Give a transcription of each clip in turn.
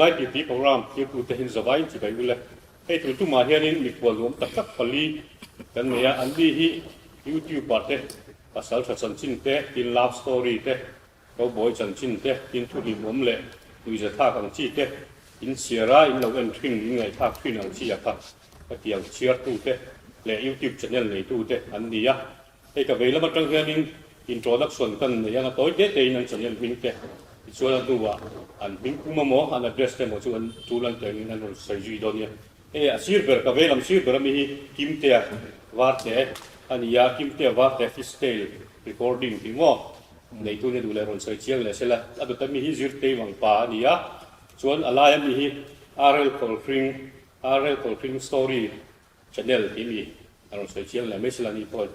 Tunlai titi program thirtute hin zavaiin chibai ule. Hei tun tumah hianin mikhual nuam tak tak pali kan nei a, an ni hi YouTuber te, pasal tha chanchin te, tin love story te, cowboy chanchin te, tin thu hlimawm leh nuihzathlak ang chi te, in chhiar a, in lo en thin, in ngaihthlak thin ang chi a kha hetiang chhiartute leh YouTube channel neitute an ni a. Hei ka vei lam atang hianin introduction kan nei ang a, tawi te tein an channel hming te tichuan a hnuah an hming pum emaw an address te emaw chu an tul an tengin an rawn sawi zui dawn nia. Hei a sir ber ka vei lam sir ber ami hi Kimtea Varte a ni a, Kimtea Varte Fish Tail Recording tih maw neitu nia duh leh rawn sawi chiang leh sela a dawt ami hi Zirtei Wangpa a ni a, chuan a lai ami hi RL Khawlhring RL Khawlhring Story Channel tih mi a rawn sawi chiang leh mai sela ni pawhin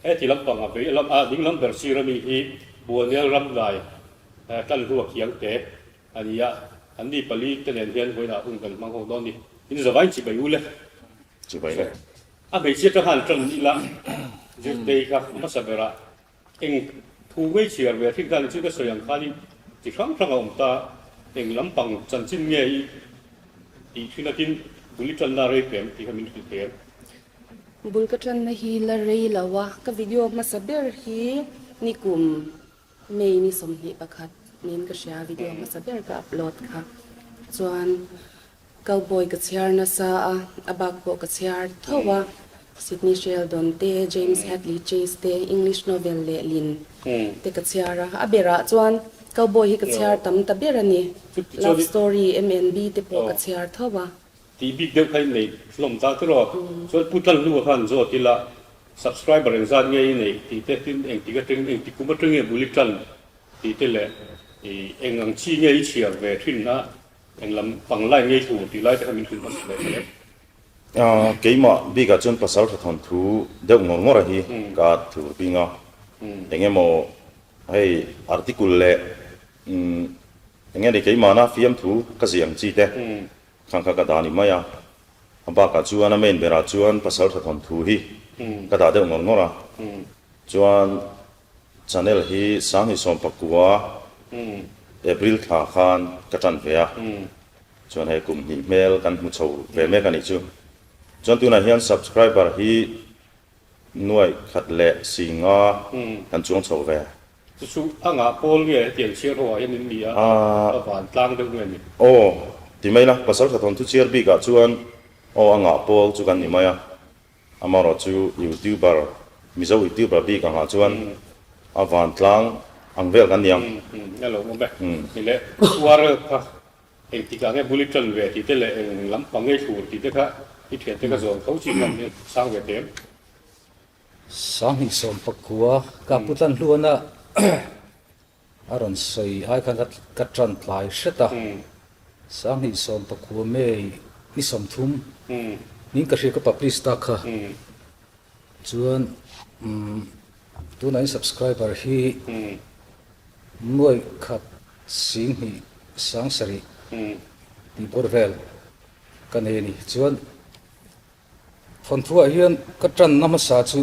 heti lampang a vei lam a ding lam ber sir ami hi Buanel Ramdai tan hlua khiang te a ni a, an ni pali te nen hian vawiinah hun kan hmang ho dawn ni. In zavain chibai u le. Chibai le. A hmeichhia atang khan tan ila zirtei kha hmasa berah Eng thu ngei chhiar ve thin khan chu ka sawi ang khanin chi hrang hrang a awm ta, eng lampang chanchin nge i tih thin atin bul i tanna rei pem tih kha min hrilh thei em? Bul ka tanna hi la rei lo a, ka video hmasa ber hi nikum May ni 21 niin ka hria video hmasa ber ka upload kha chuan Cowboy ka chhiar nasa a, a bak pawh ka chhiar tho a. Sidney Sheldon te, James Hadley Chase te, English novel leh lin te ka chhiar a. A berah chuan Cowboy hi ka chhiar tam ta ber a ni. Love story, MNB te pawh ka chhiar tho a. Tih bik deuh kha i nei hlawm ta tiraw? Chuan Pu Tlanhlua khan zawt ila subscriber engzat nge i neih tih te, tin engtik atangin engtik kum atang nge bul i tan tih te leh eng ang chi nge i chhiar ve thin a, Eng lam pang lai ngei tur tih lai te kha min hrilh hmasa leh hle. Keimah bikah chuan pasal tha thawnthu deuh ngawr ngawr a hi ka thur bing a, eng emaw hei article leh eng nge ni keimahna fiamthu ka ziah ang chi te khang kha ka dah a ni mai a, a bakah chuan a main berah chuan pasal tha thawnthu hi ka dah deuh ngawr ngawr a, chuan Channel hi 2019 April thla khan ka tan ve a, chuan hei kum hnih hmel kan hmu chho ve mek a nih chu. Chuan tunah hian subscriber hi nuaih khat leh si nga kan chuang chho ve. Chu chu a ngah pawl nge hetiang chhiar ho ah hian in ni a, a van tlang deuh nge ni? Aw, ti mai la, pasal tha thawnthu chhiar bikah chuan aw a ngah pawl chu kan ni mai a. Amarawh chu YouTuber, Mizo YouTuber bik angah chuan a vantlang ang vel kan ni ang. A lo awm e. Ni leh URL kha engtikah nge bul i tan ve tih te leh eng lampang nge thlur tih te kha i thian te kha zawn tho chi khan i sang ve teh em? 2019 ka pu tlan hluana a rawn sawi ai khan ka tan tlai hret a, 2019 May ni 30 ning ka hria ka publish ta kha chuan tunah in subscriber hi nuaih khat 20 7 tih bawr vel ka nei a ni. Chuan thawnthuah hian ka tanna hmasa chu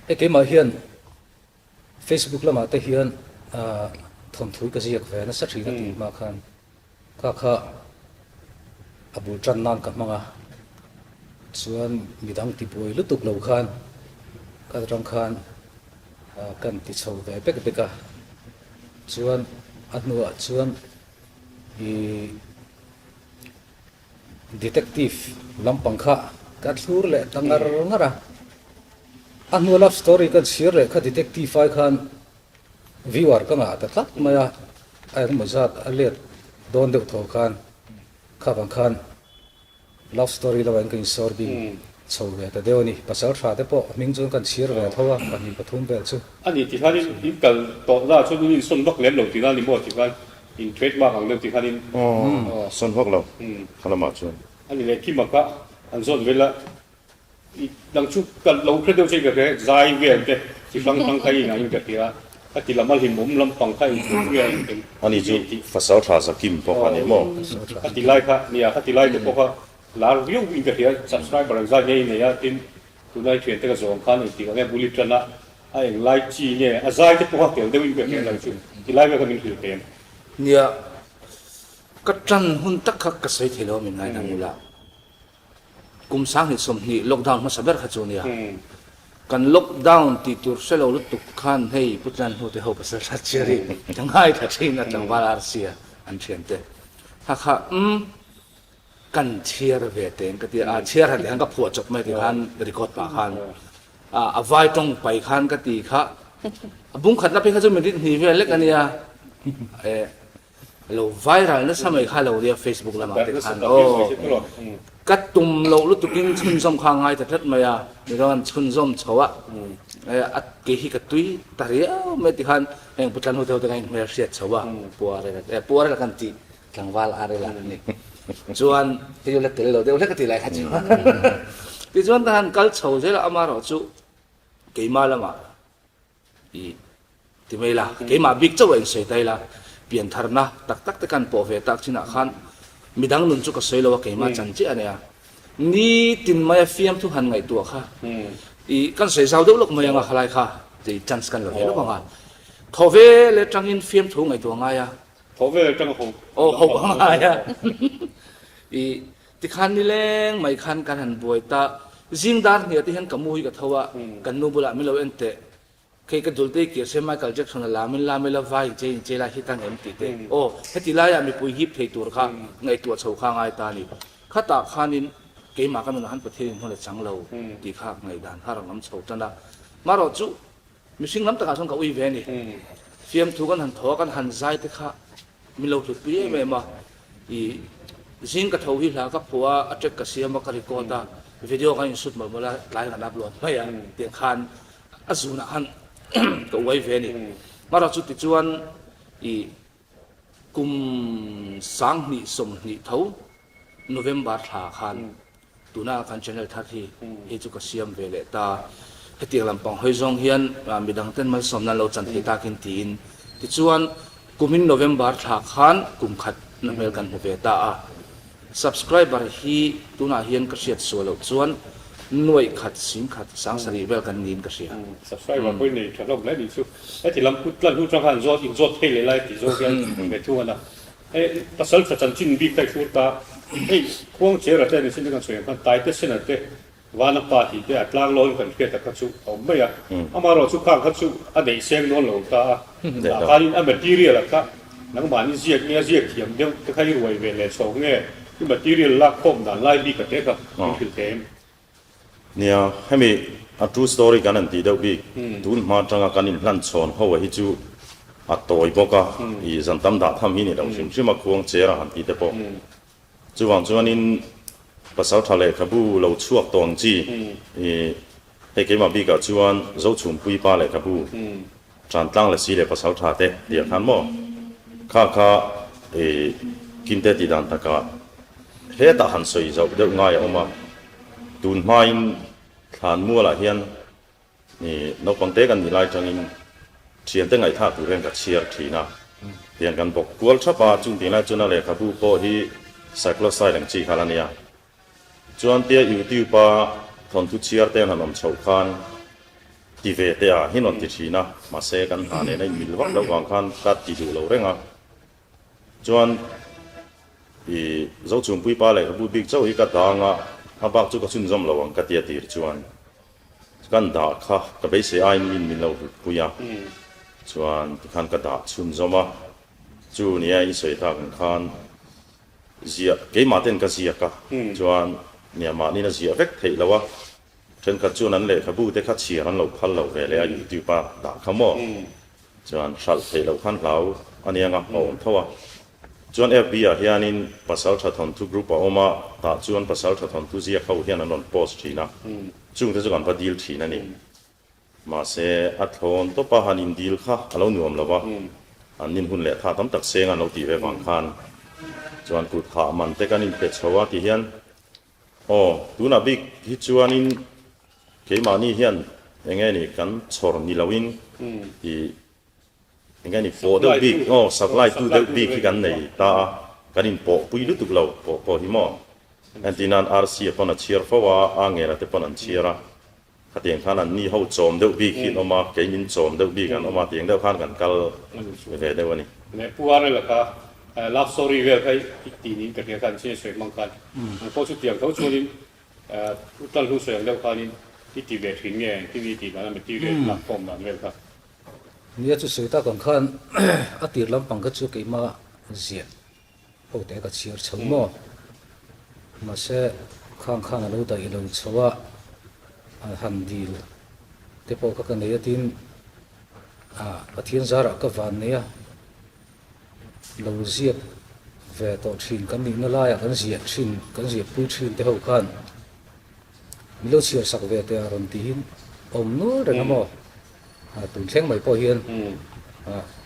hei keimah hian Facebook lamah te hian thawnthui ka ziak ve nasa thin a tih hma khan kha kha a bul tan nan ka hmang a, chuan midang ti buai lutuk lo khan ka atang khan kan ti chho ve bek bek a, chuan a hnuah chuan ih Detective lampang kha ka thlur leh ta ngar ngar a, a hnua love story ka chhiar leh kha detective ai khan viewer ka ngah ta tlat mai a, a engemaw zat a let dawn deuh tho khan kha vang khan love story lamah in ka insawr bing chho ve ta deuh a ni. Pasal tha te pawh hming chuan kan chhiar ve tho a, pahnih pathum vel chu. A ni ti khanin in kal tawh na chuan in insawn vak lem lo tihna a ni maw ti khan In trademark ang deuh tih khanin. Aw, sawn vak lo kha lamah chuan. A ni leh Kimaka an zawt vel a, i dang chu ka lo hre deuh che in ka hria, zai vel te chi hrang hrang kha i inah in ka hria a, ka ti lam a hlimawm lampang kha in thu nge eng A ni chu Fasal tha za Kim pawh kha a ni maw? Ka ti lai kha, nia ka ti lai te pawh kha lar viau in ka hria, subscriber ang zai nge i nei a, tin tunlai thiante ka zawng khan engtik ang nge bul i tan a, A eng lai chi nge? A zai te pawh a tel deuhin ka hria lo chu. Ti lai vel kha min hrilh thei em? Nia. Ka ṭan hun tak kha ka sawi thei lo a min ngaidam ula. Kum 2020 lockdown hmasa ber kha chu nia. Kan lockdown tih tur hre lo lutuk khan hei Pu Tlan hnute ho pasal hrat chiar hi ka ngaithla thin a tlangval RC-a an thian te. Kha kha umm kan chhiar ve teng ka ti a, chhiar han ti khan ka phuah chawp mai ti khan record pah khan a vai tawng pai khan ka ti kha a bung khatna phei kha chu minute hnih vel lek a nia. Lo viral nasa mai kha lo nia Facebook lamah te khan aw ka tum loh lutukin chhunzawm kha a ngai ta tlat mai a mizoram chhunzawm chho a a kei hi ka tui ta riau mai ti khan heng pu Tlanhu te ho te khan hmel hriat chho a pu Arel eh pu Arel kan tih tlangval Arel a ni chuan hei chu la tel lo deuh hlek a ti lai kha chu tichuan ka han kal chho zel a amaherawhchu keimah lamah I ti mai la, keimah bik chauh a insawi ta ila, piantharna tak tak te kan pawh ve tak chinah khan midang nun chu ka sawi lo a, keimah chan chiah a nia. Nitin maia fiamthu han ngaihtuah kha i kan sawi zau deuh lawk mai anga khalai kha i chance kan la ve lawk anga. Thaw vel atangin fiamthu ngaihtuah ngai a. Thaw vel atanga ho. Aw ho a ngai a. I tikhan nileng mai khan kan han buai ta. Zing dar hniah te hian ka mu hi ka tho a, kan nu bulah min lo en teh. Kei ka dul te kir se Michael Jackson a lam in lam ila vai inchei inchei lai hi tang em tih te. Aw, heti laiah mipui hip thei tur kha ngaihtuah chho kha a ngai ta a ni. Khatah khanin keimah ka nunah khan Pathian in hmun a chang lo tih kha ngaihdan kha a rawn awm chho tan a. Marawh chu mihring lam takah chuan ka ui ve a ni. Fiamthu kan han thaw a, kan han zai te kha Min lo hlutpui em em a, i zing ka tho hi hla ka phuah a, a track ka siam a, ka record a, video kan inshoot mawlh mawlh a, tlai kan upload mai a, tiang khan a zunah khan ka uai ve a ni. Hmara chu tichuan i kum 2020 tho November thla khan Tuna kan channel thar hi hei chu ka siam ve leh ta. Hetiang lampang hawi zawng hian midang ten malsawmna an lo chan thei takin tiin. Tichuan kumin November thla khan kum khat na hmel kan hmu ve ta a. Subscriber hi tunah hian ka hriat sual loh chuan nuaih khat sing khat 7000 vel kan niin ka hria. Subscriber pawhin nei tha hlawm hle nih chu. Heti lam kut tlan hnu tang khan zawt inzawt thei leh lai tih zawng hian ve thung a na. Hei pasal tha chanchin bik kha i thlur ta. Hei khuang chera te nichin te kan sawi ang khan Taite Sena te Vana pa tih te a tlang lawin kan hriat a kha chu a awm mai a. Amaherawh chu khang kha chu a neih seng dawn lo ta a. Tah khanin a material a kha nangmahni ziak nge a ziak thiam deuh te kha i ruai ve leh chho nge i material lak khawm dan lai bik a te kha min hrilh thei em? Nia, hemi a true story kan han tih deuh bik, tun hma atanga kan inhlan chhawn ho a hi chu a tawi bawk a, i zan tam dah tham hi ni lo hrim hrim a, khuang cher a han tih te pawh. Chuvang chuanin pasaltha lehkhabu lo chhuak tawn chi, i hei keimah bikah chuan Zochhumpuii pa lehkhabu, Tantlang leh si leh pasaltha te tih ah khan maw kha kha i Kimte tih dan takah hetah han sawi zauh deuh ngai a awm a, tun hmain Thlanmualah hian i naupang te kan nih lai tangin thiante ngaihthlak tur hian ka chhiar thin a, tiang kan bawk kual thap a, chung tih lai chuan a lehkhabu pawh hi cycloside ang chi kha la nia. Chuan tia YouTube a thawnthu chhiar te an han awm chhoh khan ti ve teh a hi rawn ti thin a, mahse kan hna nen a inmil vak loh vang khan ka ti duh lo reng a. Chuan i Zochhungpui pa lehkhabu bik chauh hi ka dang a, a bak chu ka chhunzawm lo ang ka ti a tir chuan kan dah kha ka beisei aiin min min lo hlutpui a, chuan tikhan ka dah chhunzawm a, chu nia i sawi tak ang khan Ziah, keimah ten ka ziak a, chuan nia mahniin a ziah vek theih lo a, thenkhat chuan an lehkhabu te kha chhiar an lo phal lo ve leh a, YouTube a dah kha maw? Chuan hralh theih loh khan hlau a nia nga a awm tho a. Chuan FB ah hianin Pasaltha Thawnthu group a awm a, tah chuan Pasaltha Thawnthu ziak ho hian an rawn post thin a, chungte chu kan va dil thin a ni. Mahse, a thlawn tawpa han indil kha a lo nuam lo va, an nin hun leh tha tam tak seng an lo tih ve vang khan chuan kut hah man te kan inpe chho a ti hian, Aw, tunah bik hi chuanin keimahni hian eng nge ni kan chhawr ni loin tih Eng nge ni pawh deuh bik aw supply tu deuh bik hi kan nei ta a, kan in pawh pui lutuk lo pawh pawh hi maw. Entir nan RC a pawn a chhiar fo a, Angela te pawn an chhiar a, khatiang khan an ni ho chawm deuh bik hi an awm a, kei min chawm deuh bik an awm a, tiang deuh khan kan kal ve deuh a ni. Leh Pu Arel-a kha. Love story vel kha i ti niin ka hria khan chin sawi hmang khan ang pawh chu tiang tho chuanin u tal hnu sawi ang deuh khanin i ti ve thin nge engtin nge i tih dan a material lak khawm dan vel kha. Nia chu sawi tak ang khan a tir lampang kha chu keimah ziah ho te ka chhiar chho maw mahse khang khan a lo daih lo chho a a han dil te pawh kha ka nei a tin Pathian zarah ka van nei a. Lo ziak ve tawh thin kan nihna laiah kan ziah thin, kan ziahpui thin te ho khan min lo chhiar sak ve teh a rawn tihin awm nual reng a maw? Tun thleng mai pawh hian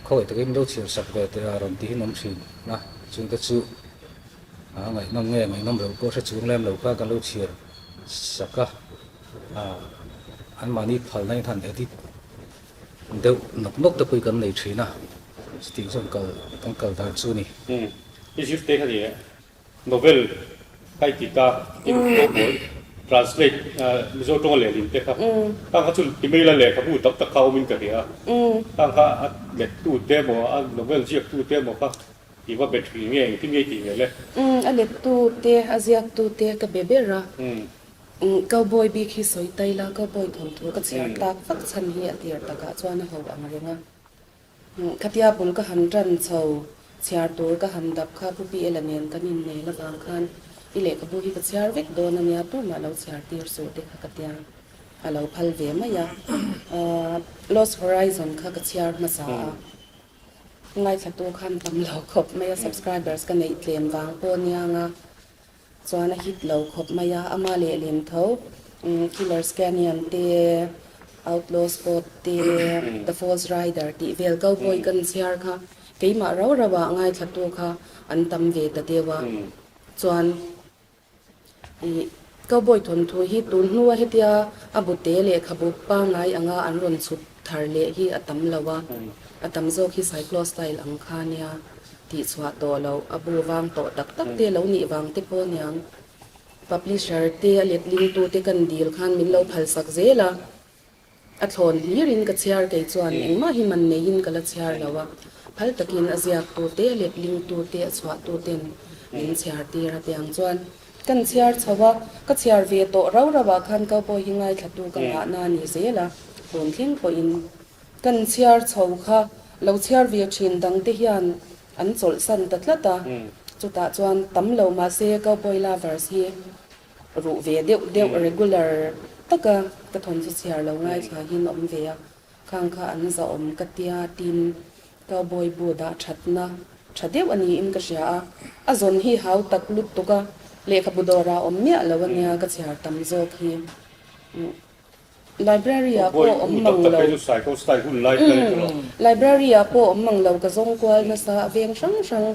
khawngaih takin min lo chhiar sak ve teh a rawn tihin awm thin a, chungte chu a ngaihnawm nge ngaihnawm loh pawh hre chung lem lo khan kan lo chhiar sak a, anmahni phalna in han edit Deuh nawk nawk te pawh hi kan nei thin a, chutih chuan kal kan kal dan chu a ni. Umm, i zirte kha ni e, novel ka i ti ta tin pawh translate Mizo tawnga lehlin te kha, khang kha chu email a lehkhabu tam tak kha awmin ka hria a, khang kha a lettu te emaw a novel ziaktu te emaw kha i va be thin nge engtin nge i tih ve le? Umm, a lettu te a ziaktu te ka be ber a. Cowboy bik hi sawi tai la, cowboy thawnthu ka chhiar tak vak chhan hi a tir takah chuan a ho ang reng a. Khatia bul ka han tan chho, chhiar tur ka han dap kha Pu PL-a nen kan innel avang khan i lehkhabu hi ka chhiar vek dawn a nia, tumah lo chhiar tir suh te kha ka tia, a lo phal ve mai a. Lost Horizon kha ka chhiar hmasa a, ngaithlatu khan tam lo khawp mai a, subscribers ka neih tlem vang pawh aniang a. Chuan a hit lo khawp mai a, ama leh lem tho Killer's Canyon te, Outlaw's Code te, The False Rider tih vel cowboy kan chhiar kha keimah rau rau ah ngaithlatu kha an tam ve ta deuh a. Chuan ih cowboy thawnthu hi tun hnua hetia a bute lehkhabu pangngai anga an rawn chhut thar leh hi a tam lo a, a tam zawk hi cyclo style ang kha nia. Tihchhuah tawh loh, a bu vang tawh tak tak te lo nih vang te pawh aniang. Publisher te a letling tu te kan dil khan min lo phalsak zel a, a thlawn hlir in ka chhiar kei chuan engmah hi man nei in ka la chhiar lo a, phal takin a ziak tu te, a letling tu te, a chhuah tu ten min chhiar tir a tiang chuan kan chhiar chho a, ka chhiar ve tawh rau rau ah khan cowboy hi ngaithla tu ka ngahna a ni zel a, tun thleng pawhin. Kan chhiar chho kha lo chhiar ve thin dang te hian an chawlhsan ta tlat a, chutah chuan tam lo mahse Cowboy Lovers hi ruh ve deuh deuh regular taka ka thawnthu chhiar lo ngaithla hin awm ve a, khang kha an zahawm ka tia tin Cowboy bu dah thatna tha deuh a niin ka hria a, a zawn hi hau tak lutuk a, lehkhabu dawrah awm miah lo a nia ka chhiar tam zawk hi. Library ah pawh awm mang lo. Library ah pawh awm mang lo ka zawng kual nasa a veng hrang hrang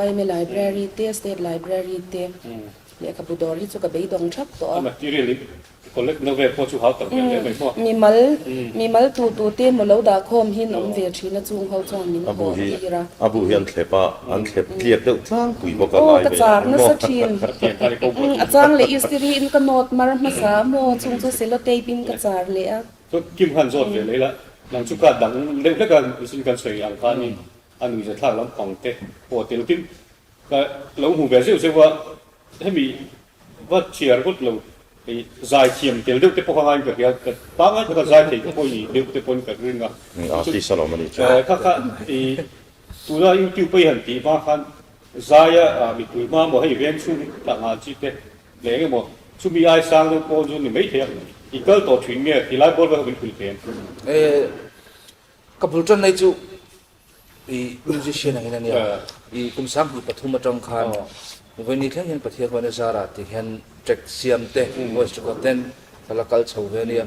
yma library te state library te lehkhabu dawr hi chu ka beidawng thap tawh a. Mimal mimal tu tu te emaw lo dah khawm hin awm ve thin a chung ho chuan min haw tir a. A bu hi an thlep a, an thlep tliak deuh tlangpui bawk a Aw lai ka ve char ang nasa maw? thin. A chang leh istiri in ka nawt mar hmasa a maw chung chu cellotape in ka char leh a. Chuan Kim khan zawt ve leh ila, nang chu ka dang deuh hlek a, mihring kan sawi ang khanin a nuihzathlak lampang te pawh a tel tin ka lo hmu ve zeuh zeuh a, hemi Va chhiar ngawt lo, hei zaithiam tel deuh te pawh kha ngaiin ka hria, ka pangngai taka zai thei te pawh i deuh te pawhin ka ring a. Artist alawm a nih chuan. Kha kha i tuna YouTube a i han tih hma khan zaia mipui hma maw hei veng chhung tah nghah chi te leh eng emaw chumi ai sang deuh pawh chu ni maithei a, i kal tawh thin nge tilai bawr vel kha min hrilh thei em? Ka bul tan nei chu I musician angin a nia. I kum 23 atang khan vawiin thleng hian Pathian huan a zara tih hian track siam te, voice record ten ka la kal chho ve a nia.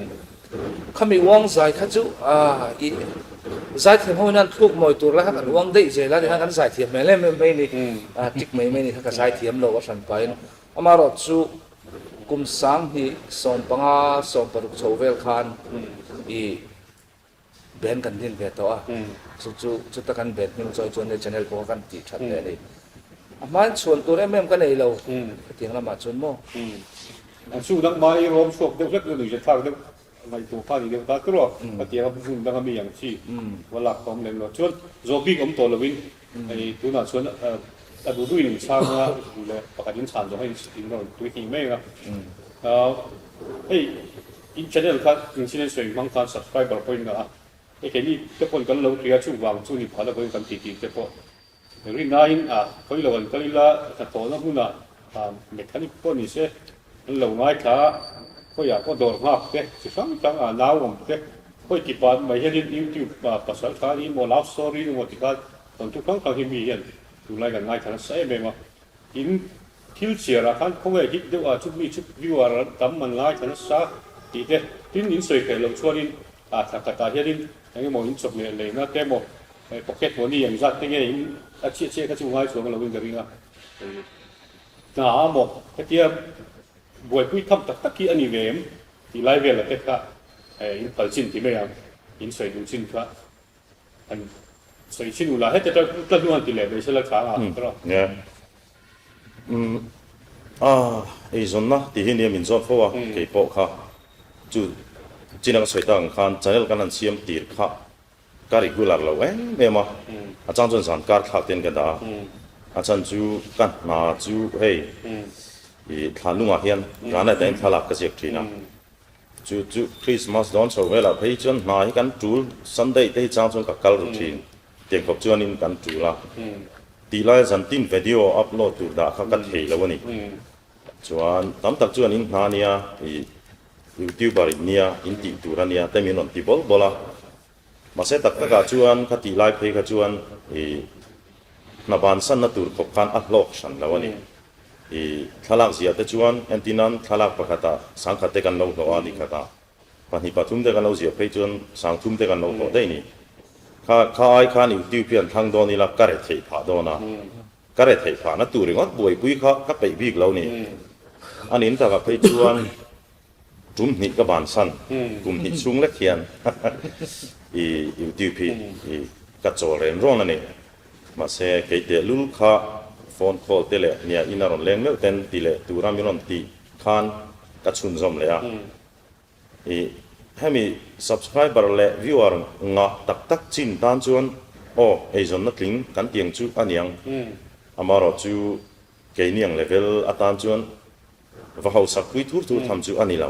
Khami uang zai kha chu i zaithiam ho hian an thluk mawi tur lai kha kan uang daih zel a, tikhan kan zaithiam hmel em em mai ni. Tick mai mai ni kha ka zaithiam lo a hran pahin. Amaherawh chu kum 2015, 16 chho vel khan i Band kan din ve tawh a, chu chu chuta kan band hming chawi chuan hei channel pawh kha kan tih that leh a ni. A hmain chhuan tur em em ka nei lo hetiang lamah chuan maw. An chu dang hma i rawm chhuak deuh hlek deuh nuihzat thlak deuh ngaihtuah kha a ni deuh ta tur a, hetiang a hmun danga mi ang chi va lak ka awm lem lo. Chuan zawh bik awm tawh lovin hei tunah chuan. a duh duhin in chhang a, duh leh pakhat in chhan zawng a in rawn tui hnih mai ang a. Hei in channel kha in channel sawi hmang khan subscriber pawh in ngah a, hei keini te pawhin kan lo hria chuvang chu ni phalh avangin kan titi te pawh Rinaiin a khawi lo an kal ila hnathawhna hmunah mechanic pawh ni se an lo ngaithla a, khawiah pawh dawr nghak te chi hrang hrang a nau awm te khawi ti pah mai hianin YouTube ah pasal tha ni emaw love story emaw ti khan thawnthu hrang hrang hi mi hian tunlai kan ngaithla nasa em em a, in thil chhiarah khan khawnge hit deuh ah chu mi chu viewer an tam an ngaithla nasa tih te tin in sawi theih loh chuanin a thla khatah hianin eng emaw in chawhmeh leina te emaw Hei pocket money ang zat te nge in a chiah chiah kha chu ngai chuang lo in ka ring a, hna a maw hetia buaipui tham tak tak hi a ni ve em tih lai vel a te kha in phal chin ti mai ang, in sawi duh chin kha han sawi chin ula heta tla hnu han ti leh mai sela tha ang a erawh. Nia umm a eizawnna tih hi nia min zawt fo a keipawh kha chu chin anga sawi tak ang khan channel kan han siam tir kha Ka regular lo em em a, a chang chuan zan kar thlak ten ka dah a, a chhan chu ka hna chu hei ih thla nungah hian granite ah hian thlalak ka ziak thin a, chu chu Christmas dawn chho velah phei chuan hna hi kan tul Sunday te hi chang chuan ka kal ru thin, tiang khawp chuanin kan tul a, tih lai zan tin video upload tur dah kha ka thei lo a ni, chuan tam tak chuan in hna nia ih Youtuber in nia, in tih tur a nia te min rawn ti bawl bawl a. Mahse tak takah chuan ka tih lai phei kha chuan i hna bansanna tur khawp khan a hlawk hran lo a ni. I thlalak ziah te chuan entirnan thlalak pakhatah sangkhat te kan lo hlawh a, nikhatah 2 3 te kan lo ziah phei chuan sangthum te kan lo hlawh daih ni. Kha kha ai khan YouTube hian thlang dawn ila ka retheih phah dawn a. Ka retheih phahna tur ringawt buaipui kha ka peih bik lo ni. A nin takah phei chuan tum hnih ka bansan, kum hnih chhung lek hian i YouTube hi i ka chawl reng rawn a ni. Mahse kei tehlul kha phone call te leh nia in a rawn leng meuh ten ti leh tura min rawn tih khan ka chhunzawm leh a. I hemi subscriber leh viewer ngah tak tak chin tan chuan aw eizawnna tling kan tiang chu a niang. Amarawh chu keini ang level atan chuan va hausak pui thur thur tham chu a ni lo.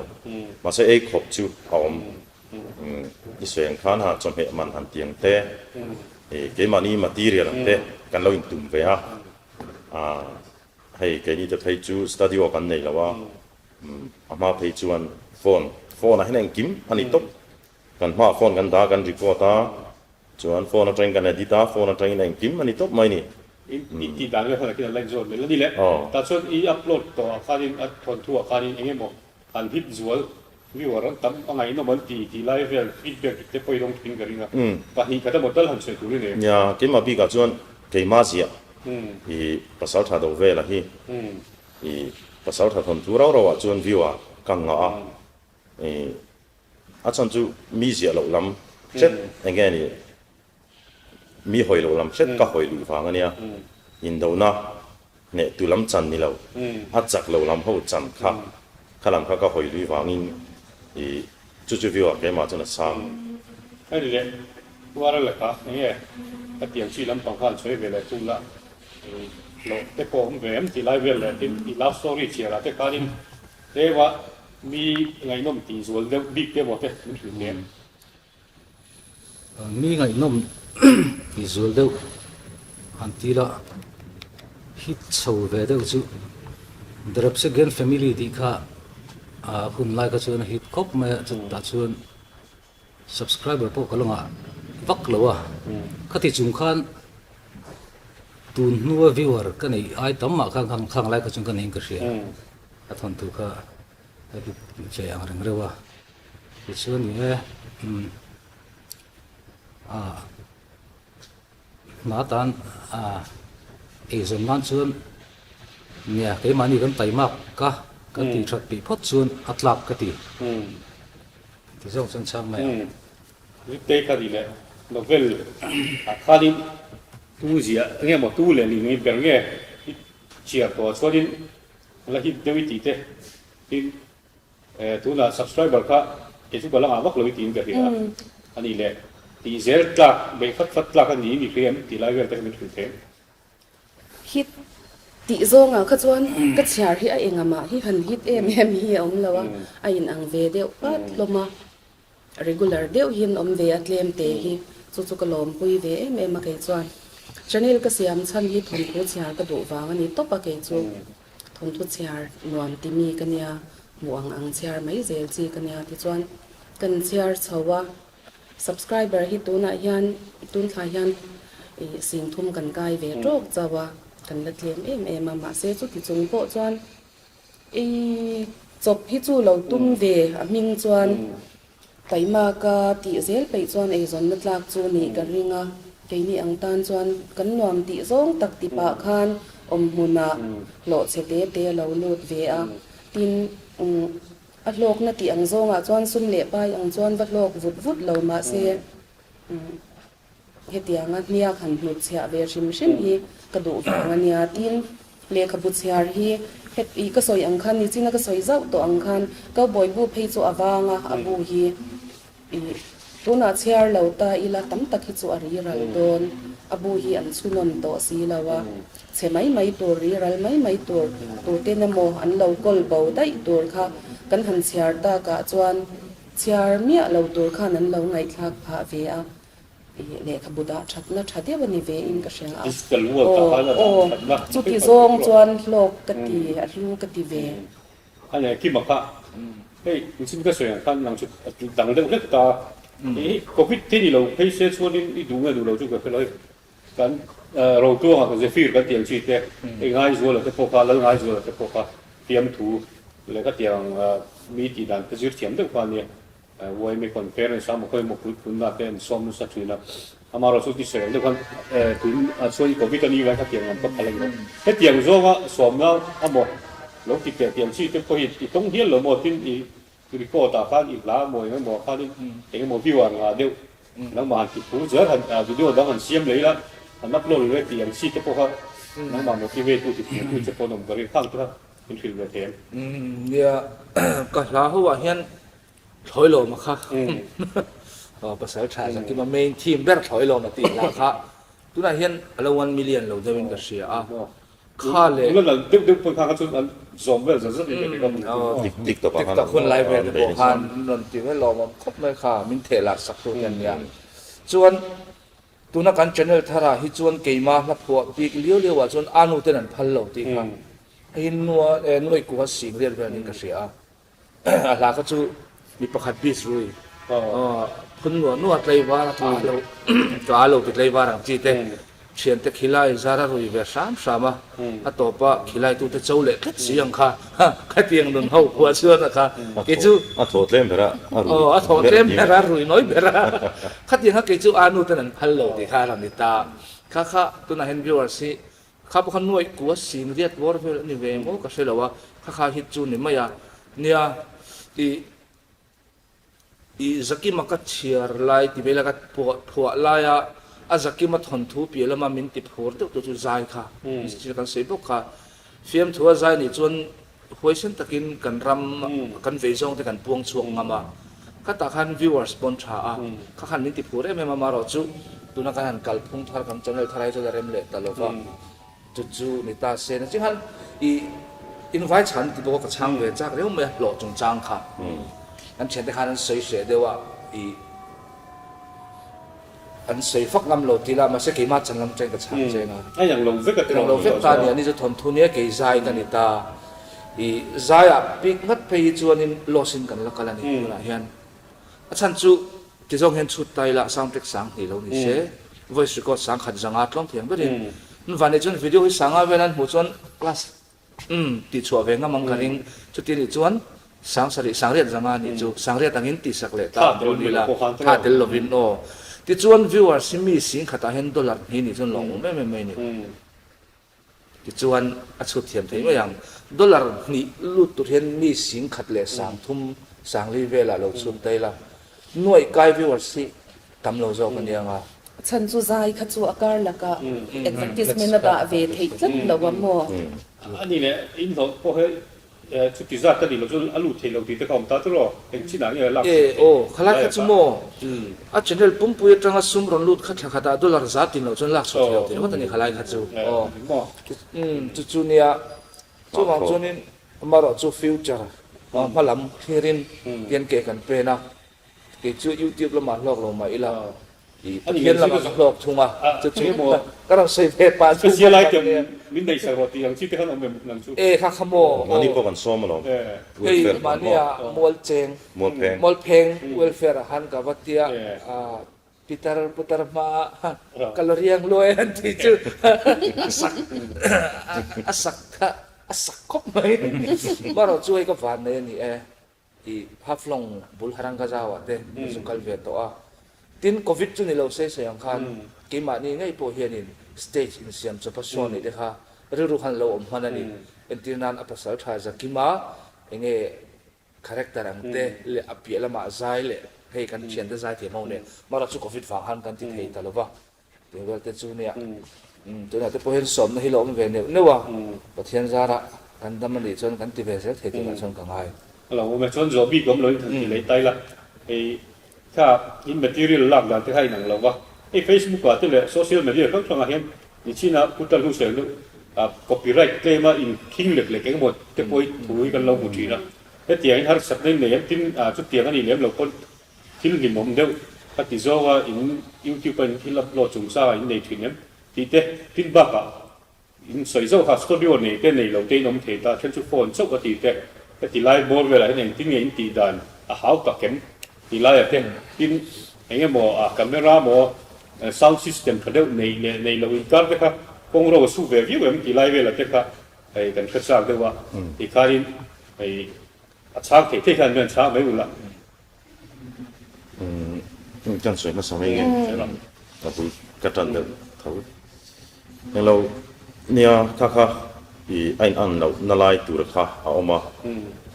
Mahse ei khawp chu a awm. I sawi ang khan ha chawhmeh man han tiang te, keimahni material ang te kan lo intum ve a. Hei keini te phei chu studio kan nei lo a. A hma phei chuan phone, phone ah hian engkim a ni tawp. Kan hmaah phone kan dah a, kan record a, chuan phone atangin kan edit a, phone atangin engkim a ni tawp mai ni. I tih dan vel khan a like zawt mai la ni le. Tah chuan i upload tawh ah khanin a thawnthu ah khanin eng emaw an hit zual viewer an tam a ngaihnawm an ti tih lai vel feedback te pawh i dawng thin ka ring a. 2 khat emaw tal han sawi tur i nei. Nia, keimah bikah chuan keimah ziah i pasal tha do vela hi. I pasal tha thawnthu rau rau ah chuan view ah ka ngah a, i a chhan chu mi ziah loh lam hret eng nge ni mi hawi loh lam hret ka hawi luih vang a nia, indona hneh tu lam chan ni lo a chak lo lam ho chan kha kha lam kha ka hawi luih vangin i Chu chu view ah keimah chuan a sang. Hei leh Tuara lakah eng nge ka tiang chi lampang khan sawi ve leh chu la hlawh te pawh awm ve em tih lai vel leh tin i love story chhiar ah te khanin tlema mi ngaihnawm tih zual deuh bik te emaw te min hrilh nen. Mi ngaihnawm tih zual deuh han ti la hit chho ve deuh chu The Repsagen Family tih kha a hun lai kha chuan a hit khawp mai a chutah chuan subscriber pawh ka la ngah vak lo a khati chung khan tun hnua viewer ka neih ai tam mah khan khang lai kha chuan ka nei in ka hria a thawnthu kha a hit ve ang reng reuh a. Tichuan ni e, umm ah hna tan ah eizawn nan chuan nia keimahni kan taimak ka kan tih that peih phawt chuan a tlak ka ti. Ti zawng chuan chhang mai ang. Ziptei kha ni leh novel ah khanin tu ziah nge maw tu leh lih ngei ber nge i chhiar tawh ah chuanin la hit deuh i tih te tin Tunah subscriber kha kei chu ka la ngah vak lo i tiin ka hria a, a nih leh tih zel tlak, beih fat fat tlak a ni i hria em tih lai vel te kha min hrilh thei. Hit tih zawngah kha chuan ka chhiar hi a engamah hi han hit em em hi a awm lo a, a inang ve deuh pat hlawm a. Regular deuh hian awm ve a tlem te hi chu chu ka lawmpui ve em em a kei chuan channel ka siam chhan hi thawnthu chhiar ka duh vang a ni tawp a kei chu thawnthu chhiar nuam ti mi ka nia hmuh ang ang chhiar mai zel chi ka nia tichuan kan chhiar chho a subscriber hi tunah hian tun thla hian ih singthum kan kai ve tawk chauh a kan la tlem em em a mahse chuti chung pawh chuan I chawp hi chu lo tum ve a hming chuan taihmaka tih zel peih chuan eizawnna tlak chu nih ka ring a, keini ang tan chuan kan nuam tih zawng tak ti pah khan awm hmunah hlawh chhe te te a lo lut ve a, tin a hlawkna tih ang zawngah chuan sum leh pai ang chuan va hlawk vut vut lo mahse. Hetianga hniak han hnutchhiah ve hrim hrim hi ka duh vang a nia. Tin, lehkhabu chhiar hi het i ka sawi ang khan nichina ka sawi zauh tawh ang khan Cowboy bu phei chu a vang a, a bu hi i tunah chhiar lo ta ila tam tak hi chu a ri ral dawn. A bu hi an chhunawn tawh si lo a, chhe mai mai tur, ri ral mai mai tur, tuten emaw an lo kawl bo daih tur kha kan han chhiar takah chuan Chhiar miah lo tur khan an lo ngaihthlak phah ve a, ih lehkhabu dah thatna tha deuh a ni ve in ka hria a. Digital world ah khan a dah Aw, thatna chuti zawng chuan hlawk ka ti, a hlu ka ti ve. A nei Kima kha, hei nichin ka sawi ang khan nang chu a dang deuh hlek ta, ih covid te ni lo phei se chuanin i duh nge duh lo chu ka hre lo hei. Kan Rotuanga ka Zephyr kan tih ang chi te, hei Ngaizuala te pawh kha, Lal Ngaizuala te pawh kha fiamthu leh ka tih ang mi tih dan te zir thiam deuh kha a nia. YMA conference a maw khawi maw pui phunna te an sawm nasa thin a. Amaherawh chu ti sawi ang deuh khan tun ah chuan Covid a nih lai kha tiang lam ka phal a ni lo. Hetiang zawnga sawmna a maw lo ti teh tih ang chi te pawh hi i tawng hial lo maw tin i Record ah khan i hla maw eng emaw khanin eng emaw view ah ngah deuh nangmah han ti phur zel han video dang han siam leh ila han upload leh tih ang chi te pawh kha nangmah motivate tu ti phur tu che pawh an awm ka ring khang te kha min hrilh ve thei ang. Nia ka hla ho ah hian thlawi lawma kha pasal tha Zakima main theme ber thlawi lawma tih hla kha tunah hian a lo 1 million lo deuh in ka hria a. Kha leh. Nula lal deuh deuh pawh kha kha chu an zawm vel zat zat in ka hmu thung. TikTok ah khan TikTok hun lai vel te pawh khan rawn ti vel lawmawm khawp mai kha min theh lar sak tu hian nia. Chuan tuna kan channel thar ah hi chuan keima hla phuah bik liau liau ah chuan a nu ten an phal lo tih kha hei hi nua nuai kuha sing riat vel niin ka hria a. A hla kha chu mi pakhat bis rui phun nuah nuah tlaivar a tla lo tla lo ti tlaivar ang chi te thiante khilai zar a rui ve hram hram a a tawp a khilai tute cho leh tlat si ang kha khatiang nun ho khuah chuan a kha kei chu a thaw tlem ber a a rui a thaw tlem ber a rui nawi ber a khatiang kha kei chu a nu ten an phal lo tih kha a rawn ni ta kha kha tunah hian viewers hi Kha pawh kha nuaih kua sing riat bawr vel a ni ve maw ka hre lo a, kha kha hit chu ni mai a. Nia, i i Zakima ka chhiar lai ti mai la ka phuah phuah laia a Zakima thawnthu piah lama min ti phur deuh tu chu zai kha min kan sawi bawk kha. Fiamthu a zai nih chuan huaisen takin kan ram kan vei zawng te kan puang chhuak ngam a, khatah khan viewers pawn tha a, kha khan min ti phur em em a, amaherawh chu tuna kan han kalphung thar kan channel thar ai chuan a rem leh ta lo va, chu chu ni ta se na ching khan i invai chhan ti bawk a ka chhang ve chak riau mai a hlawh chungchang kha kan thiante khan an sawi hreh deuh a i. An sawi fak ngam lo ti la, mahse keimah chan lam chen ka chhang cheng a. A inang lo vek a tiraw? Inang lo vek ta nia, ni chu thawnthu nia kei zai ka ni ta. I zaiah bik ngat phei hi chuanin loss in kan la kal a ni tunah hian. A chhan chu ti zawng hian chhut ta ila sound track sang hnih lo ni se, voice record sang khat zanga tlawm thiang berin. Vanneih chuan video hi sanga vel an hmuh chuan class Umm, tih chhuah ve ngam ang ka ring. Chuti nih chuan Sangsarih, Sangriat zanga nih chu Sangriat angin tihsak leh ta ang dawn ila, tha tel lovin aw. Tichuan viewers hi mi sing khatah hian dollar hnih nih chuan lawmawm em em mai ni. Tichuan a chhut thiam thei mai ang. Dollar hnih lut tur hian mi sing khat leh sang thum, sangli velah lo chhut ta ila. Nuaih kai viewers hi Tam lo zawk a nia nga. A chhan chu zai kha chu a kar lakah advertisement a dah ve theih tlat lo a maw? A ni leh in hlawh pawh hi. Chuti zat a nih loh chuan a lut thei lo tih te kha awm ta chu raw? Eng chinah nge lak E chhuah theih aw, khalai lai kha a chu kah? maw? A channel pumpui atanga sum rawn lut kha thla khatah dollar za tin loh chuan lak chhuah thei lo tih ringawt a ni khalai kha chu. Aw, umm chu chu nia. Chuvang chuanin amaherawh chu future hma lam thlirin tian ke kan pen a, kei chu YouTube lamah hlawk lo mah ila I Pathian lamah ka hlawk thung a, chu chu ka rawn sawi ve pah chu. Special item min neih sak rawh tih ang chi te khan awm em nang chu? E kha kha maw? Mahni pawh kan sawm alawm. Hei mahnia Mualcheng, Mualpheng welfare ah khan ka va tia Pitar putar hma ah ka la riang luai an tih chu a sak a sak kha a sak khawp mai. Marawh chu hei ka van nei a ni e. I Haflong bul Harangazau ah te ka zu kal ve tawh a. Tin, Covid chu ni lo sei sei ang khan keimahni ngei pawh hianin stage insiam chawpa show neih te kha rilru khan lo awm hman a ni. Entir nan a pasal tha Zakima enge character ang te leh a piah lamah zai leh hei kan thiante zai thiam ho nen marawh chu Covid vang khan kan ti thei ta lo va. Tih vel te chu nia. Tunah te pawh hian sawmna hi la awm ve neuh neuh a, Pathian zarah kan dam a nih chuan kan ti ve zel thei turah chuan ka ngai. A lo awm e, chuan zawh bik awm loin han ti leh tai la, hei kha in material lak dan te kha inang lo va, hei Facebook ah te leh social media hrang hrangah hian nichina Pu Talhu Sel deuh copyright claim a in khing lek lek engemaw te pawh hi thu hi kan lo hmu thin a, hetiangin harsatna in nei em tin chutiang a nih lem lo pawn Thil hlimawm deuh ka ti zawng a, in YouTube a in thil upload chungchangah in nei thin em? tih te, tin bakah in sawi zauh kha studio nei te nei lo te in awm thei ta, then chu phone chauh a tih te, heti lai bawr velah hian engtin nge in tih dan a hau tak em? tih laiah te, tin eng emaw a camera maw sound system tha deuh nei leh nei lo inkar te kha kawng ro a su ve viau em tih lai velah te kha hei kan hre chak deuh a, tikhanin hei a chhang theih theih khan hian chhang mai ula. Kan sawi hmasa mai nge ka bul ka tan deuh tho. Englo nia kha kha i a in an loh na lai tur kha a awm a.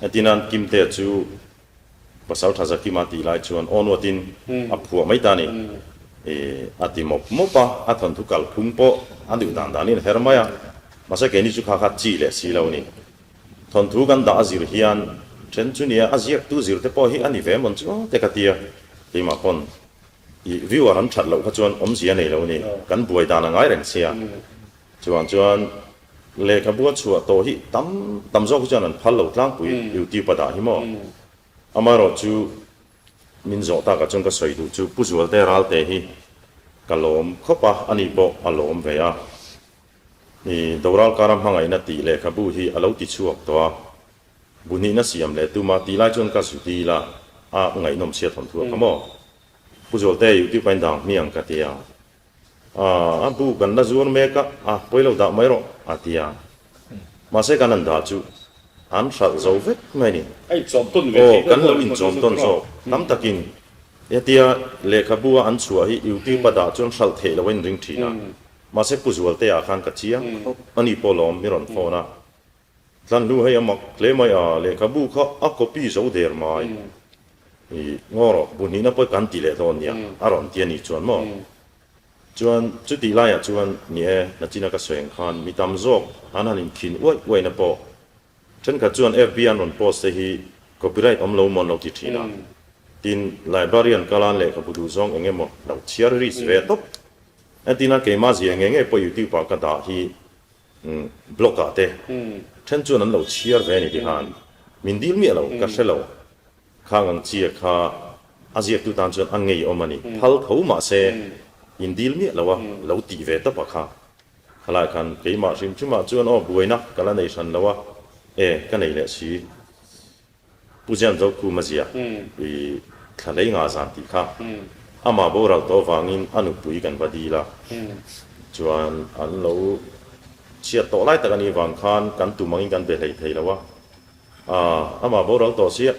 Entir nan Kimtea chu pasal tha Zakima tih lai chuan aw nuatin a phuah mai ta ni. I a ti mawp mawp a, a thawnthu kalphung pawh a duh dan danin a her mai a. Mahse keini chu kha kha chi leh si lo a ni. Thawnthu kan dah a zir hian then chu nia a ziaktu zir te pawh hi a ni ve mawn chu te ka tia keimah pawn i viewer an that loh kha chuan awmzia nei lo ni kan buai dan a ngai reng sia chuvang chuan lehkhabu a chhuah tawh hi tam tam zawk hi chuan an phal lo tlangpui youtube a dah hi maw amaherawh chu min zawh takah chuan ka sawi duh chu Pu Zualte Ralte hi ka lawm khawp a ani pawh a lawm ve a. I Doral kara hmangaihna tih lehkhabu hi a lo ti chhuak tawh a, bu hnihna siam leh tum a tih lai chuan ka zu dil a, a ngaihnawm chhiat hawn thuak kha maw? Pu Zualte, YouTube a indang hmiang ka ti a, a bu kan la zuar mek a, a pawi lo dah mai rawh a ti a, mahse kan han dah chu an hralh zo vek mai a ni. A inchawm tawn ve Aw, theih kan deuh lo pawh inchawm tawn zawk tam takin hetia lehkhabu a an chhuah hi YouTube a dah chuan hralh theih loh a inring thin a. Mahse Pu Zualtea khan ka chiang khawp a ni pawh lawm mi rawn phone a. Tlanhlu hei a mak hle mai a, lehkhabu kha a copy zo der mai. I ngaw rawh, bu hnihna pawh kan ti leh dawn nia a rawn ti a ni chuan maw? Chuan chutih laiah chuan ni e, nachina ka sawi ang khan mi tam zawk an han inkhin uaih uaihna pawh Thenkhat chuan FB an rawn post te hi copyright awm lo maw an lo ti thin a. Tin, librarian kalan lehkhabu duh zawng eng emaw lo chhiar risk ve tawp. Entina keimah zia nge nge pawh YouTube ah ka dah hi blog ah te then chuan an lo chhiar ve a ni ti khan min dil miah lo ka hre lo. Khang ang chia kha a ziaktu tan chuan a ngeiawm a ni. Phal tho mahse in dil miah lo a lo tih ve tawp a kha. Khalai khan keimah hrim hrimah chuan aw buaina ka la nei hran lo a, e ka nei leh si. Pu Jian Zokhuma zia i thla hlei nga zan tih kha amah boral tawh vangin a nupui kan va dil a, chuan an lo chhiat tawh lai tak a nih vang khan kan tum angin kan be hlei thei lo a, amah boral tawh sia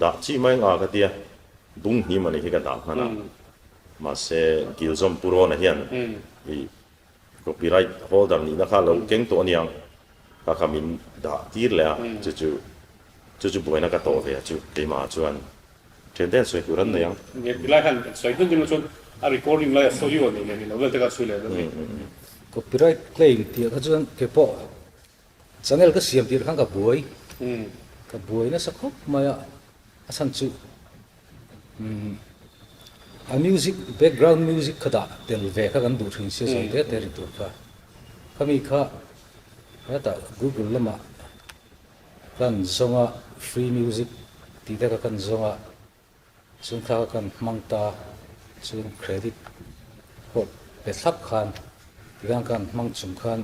dah chi mai nga ka tia bung hnim a nih hi ka dah hman a. Mahse, Gilzawm Pu Rawna hian i copyright holder nihna kha lo keng tawh aniang, kha kha min dah tir leh a, chu chu chu chu buaina ka tawh ve a chu keimah chuan thiante an sawi tur an nei ang. Nge tilai khan an sawi deuh deuh chuan a recording lai a sawi aw nei leh ni lo vel te kha sawi leh deuh ni. Copyright claim tih ah kha chuan keipawh channel ka siam tirh khan ka buai. Ka buai nasa khawp mai a, a chhan chu umm a music background music kha dah tel ve kha kan duh thin sia zawi te te ri tur kha. Khami kha hetah google lamah kan zawng a free music tih te kha kan zawng a. Chung thla kha kan hmang ta chuan credit pawh pe thlap khan tikhan kan hmang chung khan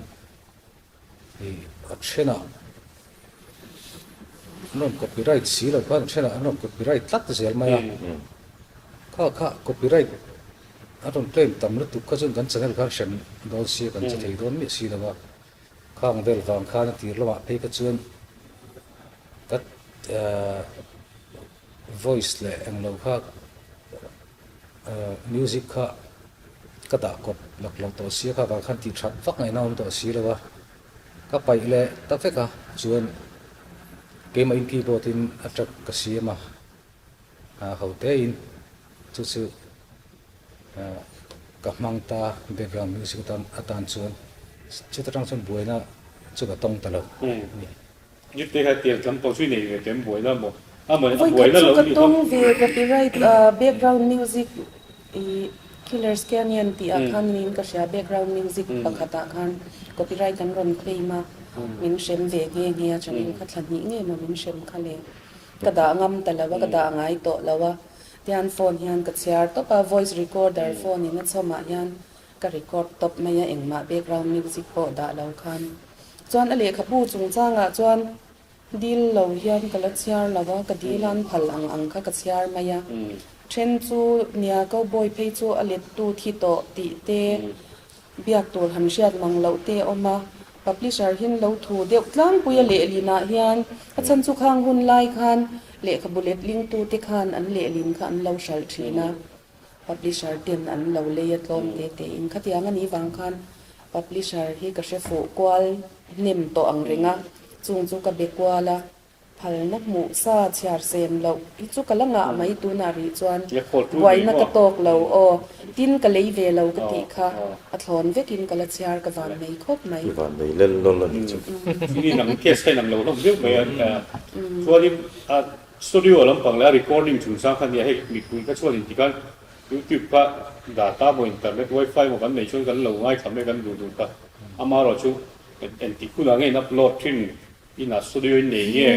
ih a thenah an rawn copyright si lo khan a thenah an rawn copyright tlat zel mai a, kha kha copyright an rawn claim tam lutuk kha chuan kan channel khan hrem dawn sia kan che thei dawn miah si lo a, khang vel vang khan a tir lamah phei kha chuan ka eh. Voice leh englo kha music kha ka dah kawp lak lo tawh sia kha vang khan tih that vak ngaihna awm tawh si lo a, ka paih leh ta vek a chuan keimah in keyboard in a track ka siam a, ho te in chu chu ka hmang ta background music atan atan chuan chuta tang chuan buaina chu ka tawng ta lo a ni. Ngite kha tiang tlangpang chu i nei ve tem buaina maw? A mawni a Vawi khat buaina chu lo ka nih kha. tawng ve copyright background music i Killers Canyon tih ah khan niin ka hria background music pakhat ah khan copyright an rawn claim a min hrem ve nghe nghe a channel kha thla hnih nge maw min hrem kha le ka dah ngam ta lo a ka dah ngai tawh lo a tihian phone hian ka chhiar tawp a voice recorder phone in a chhawm ah hian Ka record tawp mai a, engmah background music pawh dah lo khan. Chuan a lehkhabu chungchangah chuan dil lo hian ka la chhiar lo a, ka dil an phal ang ang kha ka chhiar mai a. Then chu nia cowboy phei chu a lettu thi tawh tih te, biak tur han hriat mang loh te a awm a. Publisher hian lo thu deuh tlangpui a lehlinah hian a chhan chu khang hun lai khan lehkhabu letlingtu te khan an lehlin kha an lo hralh thin a. Publisher ten an lo lei a tlawm te te in khatiang a nih vang khan publisher hi ka hre fuh kual hnem tawh ang reng a, chung chu ka be kual a, phalna hmuh sa chhiar sem loh hi chu ka la ngah mai tunah rih chuan buaina ka tawk lo aw, tin ka lei ve lo ka tih kha a thlawn vekin ka la chhiar ka van nei khawp mai. I van nei lel lawl a nih chu. Ini nang case kha inang lo hlawm viau mai a, chuanin a Studio lampang leh a recording chungchang kha nia hei mipui kha chuan inti khan YouTube kha data maw internet wifi maw kan nei chuan kan lo ngaithla mai kan duh duh kha amaherawh chu engtik hunah nge in upload thin inah studio in nei nge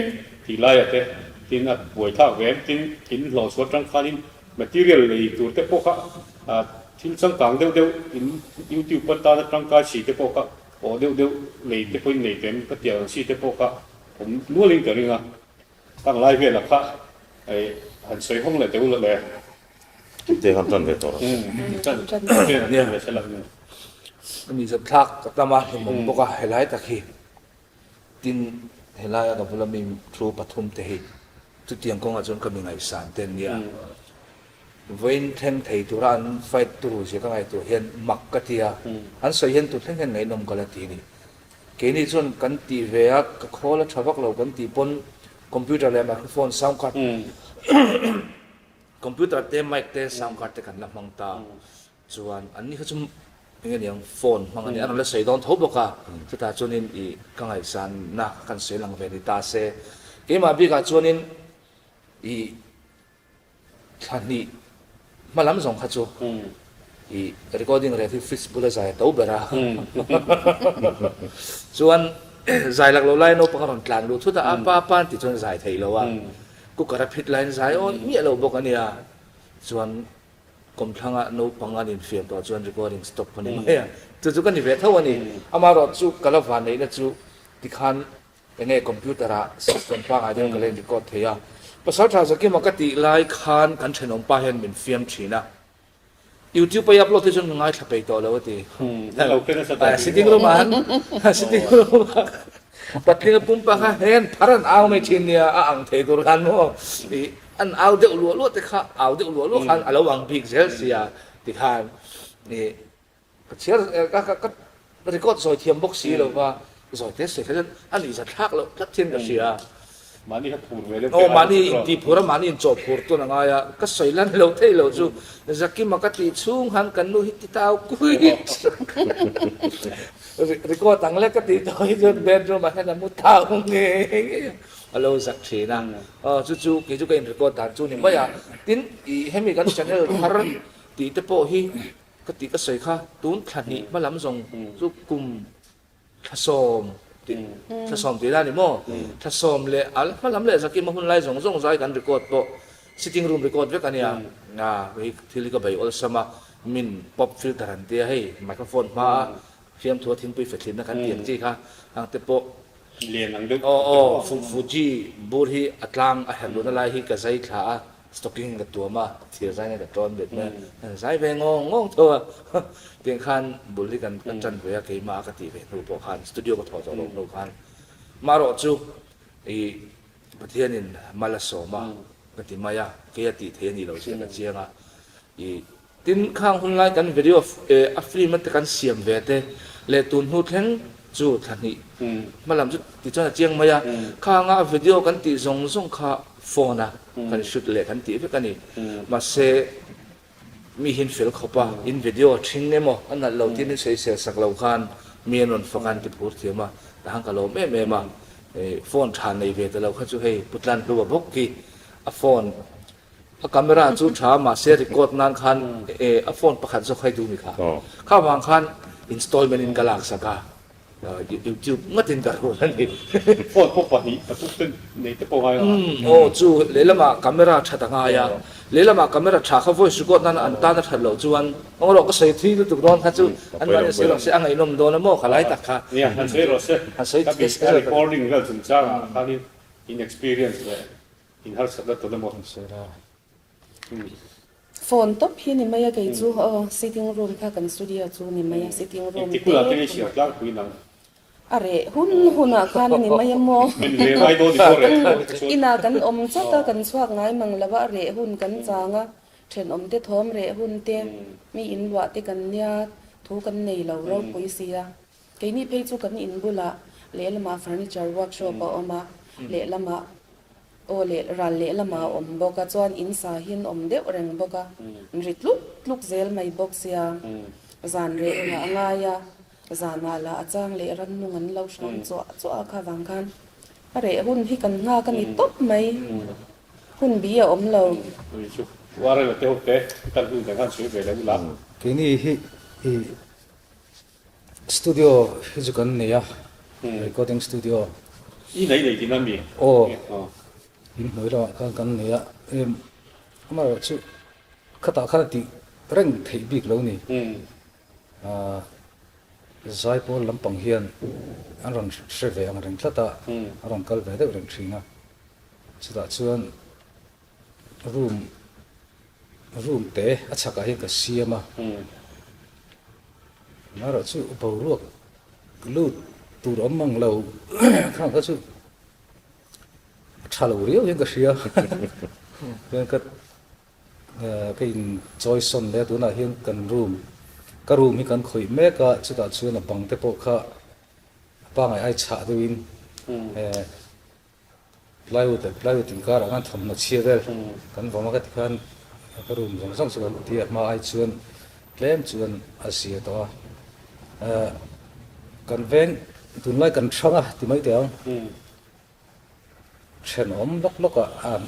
tih laiah te tin a buaithlak ve em tin in hlawh chhuah atang khanin material lei tur te pawh kha thil changkang deuh deuh in YouTube atana tangkai si te pawh kha awh deuh deuh lei te pawhin nei ve em ka tiang ang chi te pawh kha awm nualin ka ring a. Kang lai velah kha han sawi hawng leh deuh le. Tute khan tan ve tawh rawh se. Tan tan ve se la. Ani zat thlak ka tam a hlimawm bawk a helai tak hi tin helaia ka bula mi thu pathum te hi chutiang kawngah chuan ka mi ngaihsan te an nia. Vawiin thleng thei tura an fight turu zia ka ngaihtuah hian mak ka ti a, an sawi hian tun thleng hian ngaihnawm ka la ti a ni. Keini chuan kan tih ve a, ka khawl a tha vak lo kan tih pawn computer leh microphone, sound card, computer te mic te sound card te kan la hmang ta chuan an ni kha chu eng nge niang phone hmang a ni, a rawn la sawi dawn tho bawk a, chutah chuanin ih ka ngaihsanna kan sawi lang ve ni ta se. Keimah bikah chuanin ih. Thla hnih hma lam zawng kha chu i recording reh hi fridge bula zai a to ber a. Chuan zai lak lo lai naupang a rawn tlan luh thut a, a pa pa an tih chuan zai thei lo a. Cooker a phit laiin zai awih miah lo bawk a nia. Chuan kawmthlanga naupang an infiam tawh chuan recording stop a ni mai a. Chu chu ka ni ve tho a ni. Amaherawhchu chu ka la vanneihna chu tikhan Enge computer ah system pangai deuh ka la in record thei a. Pasaltha Zakima ka tih lai khan kan thenawm pa hian min fiam thin a. YouTube a i upload hi chuan ka ngaithla peih tawh lo a ti. Sitting room ah han sitting room ah patling a pumpa kha hei an phar an au mai thin nia a ang thei tur khan maw ih an au deuh luah luah te kha au deuh luah luah khan a lo ang bik zel sia tikhan ih Ka chhiar ka ka ka record zawi thiam bawk si lo va, zawi te sawi kha chuan a nuih za thlak loh tlat hian ka hria. Mahni kha phur ve deuh Aw mahni inti phur a, mahni inchawh phur tun a ngai a, ka sawi lan lo thei lo chu Zakima ka tih chhung khan kan nu hi ti tau kuit record ang lek ka tih tawh hi chuan bedroom ah hian a mu tau ngei ngei a. a lo zak thin a. Aw chu chu kei chu ka in record dan chu ni mai a. Tin ih hemi kan channel thar tih te pawh hi ka tih ka sawi kha tun thla hnih hma lam zawng chu kum Thlasawm tih thlasawm tih la ni maw? Thlasawm leh a hma lam leh Zakima hun lai zawng zawng zai kan record pawh sitting room record vek a nia. A hei thil hi ka bei awlsam a, min pop filter an tia hei microphone hma a fiamthua thingpui fethlinna kan tih ang chi kha ang te pawh Lian ang deuh Aw aw Fuji bur hi a tlang a herh luhna lai hi ka zai thla a. Stocking ka tuam a, thir zai nge ka tawn bet mai a, an zai ve ngawng ngawng tho a, tiang khan bul hi kan ka tan ve a, keimah a ka tih ve hnu pawh khan studio ka thawh tawh loh hnu khan marawh chu ih Pathianin mal a sawm a ka ti mai a, kei a tih thei a nih loh zia ka chiang a, ih Tin, khang hun lai kan video a film a te kan siam ve te leh tun hnu thleng chu thla hnih hma lam chu ti chuan a chiang mai a, khanga a video kan tih zawng zawng kha phone a kan shoot leh kan tih vek a ni. Mahse, mi hian fel khawp a, in video a ṭhing emaw a nalh lo tiin min sawisel sak lo khan mi an rawn fak a an ti phur thiam a, tahan ka lawm em em a, phone ṭha nei ve ta lo kha chu hei Putlan Hlua bawk hi a phone A camera chu tha mahse record nan khan a phone pakhat zawk hai duh mi kha. Kha vang khan installment in ka lak sak a, YouTube ngat in ka rul a ni. Phone pawh pahnih pathum te nei te pawh ngai a. Aw chu lehlamah camera that a ngai a, lehlamah camera tha kha voice record nan an tan a that loh chuan awng erawh ka sawi thui lutuk dawn kha chu an mahni sawi rawh se a ngaihnawm dawn a maw kha lai tak kha. Nia han sawi rawh se, ka bik a recording vel chungchangah khanin in experience leh In harsatna tawn emaw? Phone tawp hi ni mai a kei chu aw sitting room kha kan studio chu ni mai a sitting room te Engtikula te nge siam tlangpui nang? A reh hun hunah khan a ni mai a maw? Min ve ngai dawn i pawh reh tho te chuan. Inah kan awm chawt a kan chhuak ngai mang lo a a reh hun kan chang a thenawm te thawm reh hun te mi in luah te kan nia thu kan nei lo ropui sia. Keini phei chu kan in bulah lehlamah furniture workshop a awm a, lehlamah aw leh ral lehlamah a awm bawk a, chuan in sa hi an awm deuh reng bawk a, an ri tluk tluk zel mai bawk sia, zan reh engah a ngai a, zanah lah a chang leh rannung an lo hram chuah chuah a kha vang khan a reh hun hi kan nghak a ni tawp mai, hun bi a awm lo. Chu Warren-a te ho te kan hun dang khan sawi ve lo ula. Keini hi i Studio hi chu kan nei a, recording studio. I nei nei tihna mi? Aw, in hnuai lamah khan kan nei a, amaherawh chu khatah khan a tih reng theih bik lo ni. Zaipawl lampang hian an rawn hre ve ang reng tlat a, a rawn kal ve deuh reng thin a, chutah chuan room room te a chhakah hian ka siam a amaherawh chu boruak lut tur awm mang lo khang kha chu a tha lo riau hian ka hria chuan ka ka in chawi sawn leh a tunah hian kan room ka room hi kan khawih mek a chutah chuan a bang te pawh kha a pangai ai chhah deuhin eh. Plywood leh plywood inkarah khan thawmhnaw chhia vel kan vawm a ka ti khan ka room zawng zawng chu kan ti a hma ai chuan tlem chuan a zia tawh a eh kan veng tunlai kan hrang a ti mai teh ang thenawm lawk lawk ah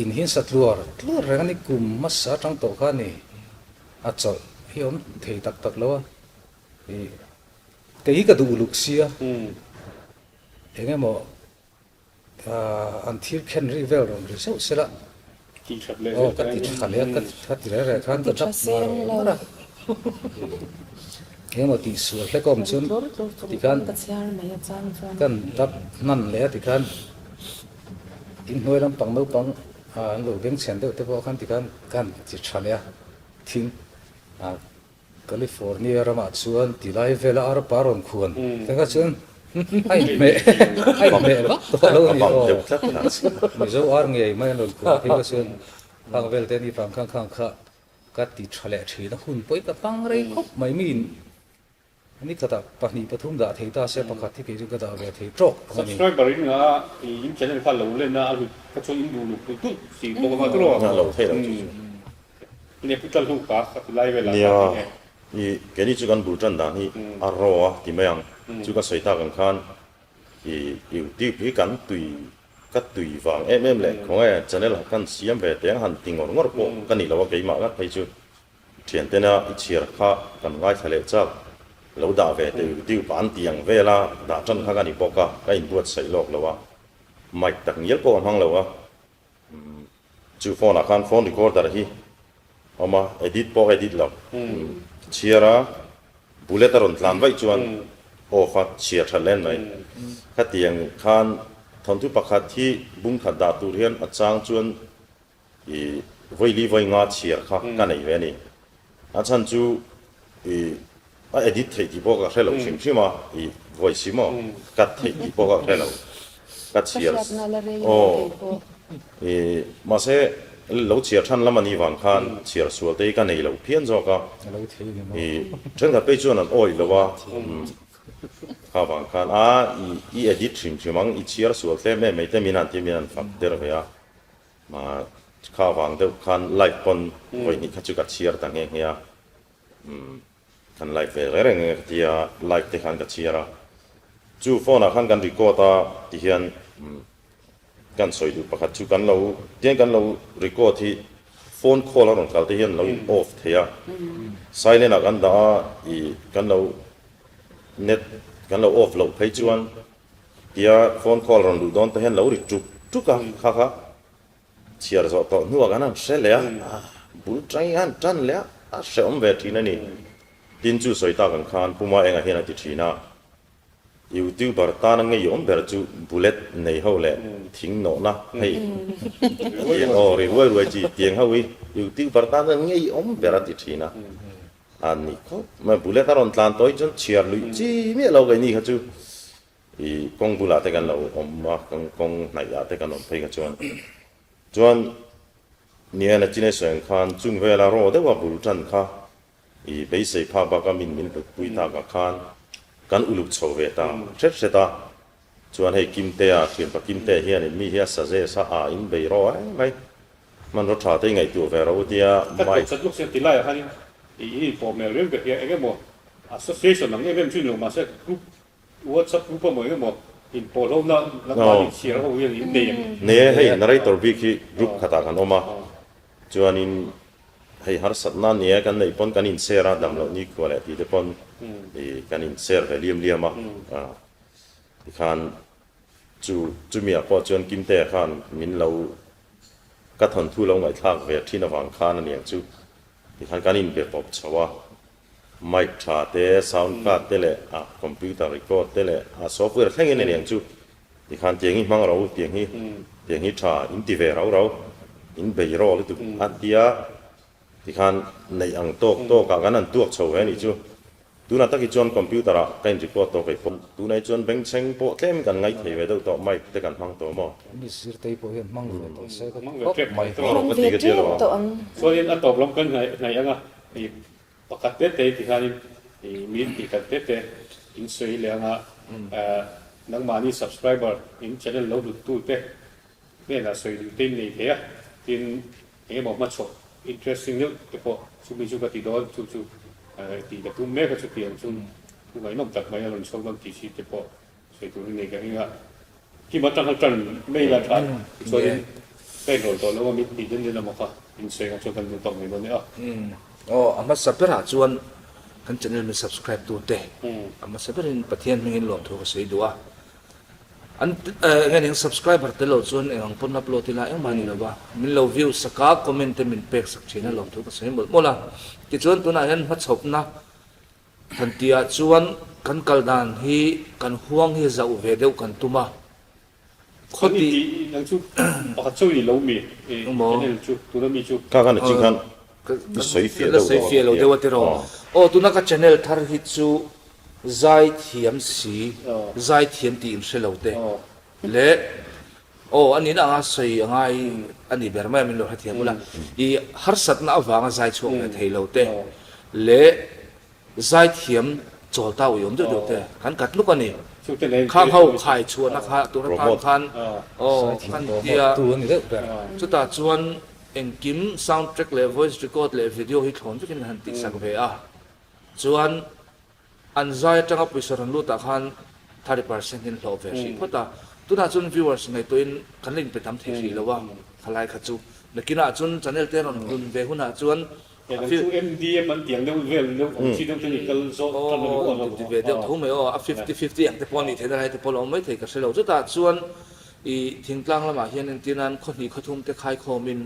in hi sa tluar tluar reng a ni kum hmasa atang tawh kha a ni a chawlh hi a awm thei tak tak lo a ih kei hi ka duh uluk sia. Eng emaw an thil khen ri vel rawn ri zauh sela. Aw ka ti tha leh a, ka ti reh reh khan ka dap mar mar a. Eng emaw tih sual hlek awm chuan tikhan kan dap hman leh a tikhan inhnuai lampang naupang an lo bengchhen deuh te pawh khan tikhan kan ti tha leh a thing. California ramah chuan ti lai vela arpa rawn khuan te kha chuan a inhmeh a inhmeh vak tawh lo a ni aw. Mizo ar ngei mai an rawn khuan phei kha chuan khang vel te ni vang khan khang kha ka ti tha leh thin a hun pawh i ka hmang rei khawp mai miin Ni khatah pahnih pathum dah thei ta se pakhat hi kei chu ka dah ve thei tawk ang a ni. Subscriber in nga in channel kha lo len a a hlut kha chuan in duh luk tulh tulh si bawk anga tawh a lo thei lo chu chu. Nia pu tan hnu ka ka ti lai vel ah Nia i keini chu kan bul tan dan hi a raw a ti mai ang chu ka sawi tak ang khan i youtube hi kan tui. Ka tui vang em em leh khawnge channel kan siam ve teng han ti ngawr ngawr pawh ka nih lo a keimah ngat phei chu thiantena i chhiar kha kan ngaithla leh chak lo dah ve teh YouTube ah an ti ang vel a dah tan kha ka ni bawk a ka inbuatsaih lawk lo a mic tak ngial pawh ka hmang lo a chu phone ah khan phone recorder hi awm a edit pawh ka edit lo chhiar a Bullet a rawn tlan vaih chuan off a chhiar that len mai. Khatiang khan thawnthu pakhat hi bung khat dah tur hian a chang chuan i vawi li vawi nga chhiar kha ka nei ve a ni. A chhan chu i a edit theih tih pawh ka hre lo hrim hrim a, i voice hi maw cut theih tih pawh ka hre lo. Ka chhiar aw. I, mahse, lo chhiar than lam a nih vang khan chhiar sual te hi ka nei lo phian zawk a. I, thenkhat phei chuan an awih lo a, kha vang khan a, i, i edit hrim hrim ang, i chhiar sual tlem em mai te min han ti a, min han fak der ve a. Ma, kha vang deuh khan live pawn vawi hnih kha chu ka chhiar ta nghe nghe a. Umm, kan live ve reng reng nge ka ti a, live te khan ka chhiar a. Chu phone ah khan kan record a tihian, umm, Kan sawi duh pakhat chu kan lo tiang kan lo record hi phone call a rawn kal te hian lo in off thei a, silent ah kan dah a i kan lo net kan lo off loh phei chuan tia phone call rawn luh dawn te hian lo ri tuk tuk a kha kha chhiar zawh tawh hnuah kan han hre leh a bul tang hi han tan leh a a hrehawm ve thin a ni. Tin chu sawi tak ang khan Puma engah hian a ti thin a. Youtuber tana ngeiawm ber chu bullet nei ho leh thing nawhna hei tiang aw ri ruai ruai chi tiang ho hi youtuber tana ngeiawm ber a ti thin a, a ni khawp mai bullet a rawn tlan tawh hi chuan chhiar luih chi miah lo keini kha chu i kawng bulah te kan lo awm a kawng hnaih ah te kan awm phei kha chuan chuan nia nachin a sawi ang khan chung vela raw deuha bul tan kha I beisei phak baka min min hlutpui takah khan kan uluk chho ve ta hret hret a, chuan hei Kimtea, thianpa Kimtea hianin mi hi a suggest a, aa in bei rawh em mai, hmanraw tha te i ngaihtuah ve rawh u tia Ka mic. tawp chat lawk ti laiah khanin i inpawh hmel riau ka hria, eng emaw association ang em em chu ni lo mahse group WhatsApp group emaw eng emaw inpawh hlauhna nangmahni chhiar ho hian in nei ang. Nei e, hei narrator bik hi group khatah kan awm a, chuanin Hei harsatna nia kan neih pawn kan inshare a, damloh nikhua leh tih te pawn i kan inshare ve liam liam a, tikhan chu chumi ah pawh chuan Kimtea khan min lo ka thawnthu lo ngaihthlak ve thin avang khan aniang chu tikhan kan inbe pawp chho a, mic tha te, sound card te leh a computer record te leh a software thlengin aniang chu Tikhan tiang hi hmang ro, tiang hi, tiang hi tha in ti ve rau rau, in bei rawh lutuk a tia tikhan neih ang tawk tawk ah kan han tuak chho ve a nih chu. Tunah tak hi chuan computer ah ka in record tawh kei pawh. Tunah hi chuan bengchheng pawh tlem kan ngaih thei ve deuh tawh, mic te kan hmang tawh maw? Mi zirtei pawh hian hmang ve tawh se ka ti khawp mai. Hmang ve tep tawh ang. Chuanin a tawp lam kan hnaih ang a, Pakhat te te ti hianin i min tih khat te te in sawi leh anga nangmahni subscriber in channel lo hlut tu te hnenah sawi duh te in nei thei a, tin eng emaw hmachhawp interesting deuh te pawh chumi chu ka ti dawn chu chu tih ka tum mek a chutiang chu thu ngaihnawm tak mai a rawn chhuak dawn tih si te pawh Sawi tur i nei ka ring a, Kim atang khan tan mai la tha chuanin ka inrawl tawh lo a min tih den den emaw kha in sawi ang chuan kan duh tawk mai dawn nia. Aw a hmasa berah chuan kan channel min subscribe tu te a hmasa berin Pathian hmingin lawmthu ka sawi duh a, an enge ning subscriber tel lo chuan eng ang pawn upload ila engmah ni lova min lo view sak a comment te min pek sak thin a lawmthu ka sawi mawlh mawlh a, tichuan tunah hian hmachhawpna Kan tihah chuan kan kal dan hi kan huang hi zauh ve deuh kan tum a, khaw tih. Nang chu pakhat chauh i lo mi channel chu tuna mi chu. Kha khan a ching khan i sawi fiah deuh la sawi fiah lo deuh a tiraw. Aw tuna ka channel thar hi chu zaithiam si zaithiam tih in hre lo te leh Aw, a nihna anga sawi a ngai a ni ber mai a, min lo hrethiam ula. I harsatna avanga zai chhuak ve thei lo te leh zaithiam chawl ta uiawm deuh deuh te kan kat luk a ni. Khang ho khai chhuahna kha tur atan khan aw kan tia chutah chuan engkim sound track leh voice record leh video hi thlawn vekin kan han tihsak ve a, chuan An zai atanga pawisa rawn lut ah khan 30% in hlawh ve hrih phawt a. Tunah chuan viewers ngaihtuahin kan la inpe tam thei hrih lo a, khalai kha chu. Nakinah chuan channel te rawn hlun ve hunah chuan He dang chu MDM an tiang deuh vel deuh ang chi deuh te ni kal zawh tan a ni pawh Aw ti ve deuh tho mai aw, a fifty fifty ang te pawh a nih theihna lai te pawh a awm mai thei ka hre lo. Chutah chuan i thingtlang lamah hian entir nan khaw hnih khaw thum te khaikhawmin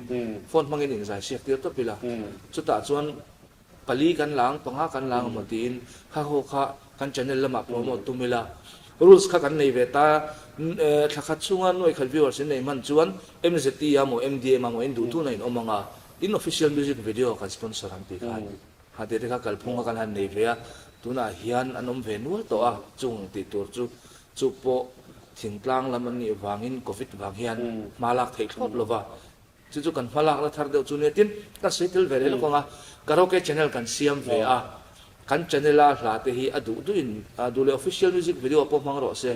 phone hmangin inzai siak tir tawp ila. Chutah chuan pali kan la ang, panga kan la ang emaw tiin kha ho kha kan channel lamah promote tum ila. Rules kha kan nei ve ta, thla khat chhunga nuai khat viewers in nei hman chuan MZT a maw MDM a maw in duh tuna in awm ang a. In official music video kan sponsor ang tih khan kha tih te kha kalphung kha kan han nei ve a, tunah hian an awm ve nual tawh a, chung tih tur chu chu pawh thingtlang lam an nih vangin covid vang hian hma lak theih thlawt lo va, chu chu kan hma lakna thar deuh chu nia tin kan sawi tel ve leh lawk ang a, karaoke channel kan siam ve a, kan channel a hla te hi a duh duhin duh leh official music video pawh hmang rawh se,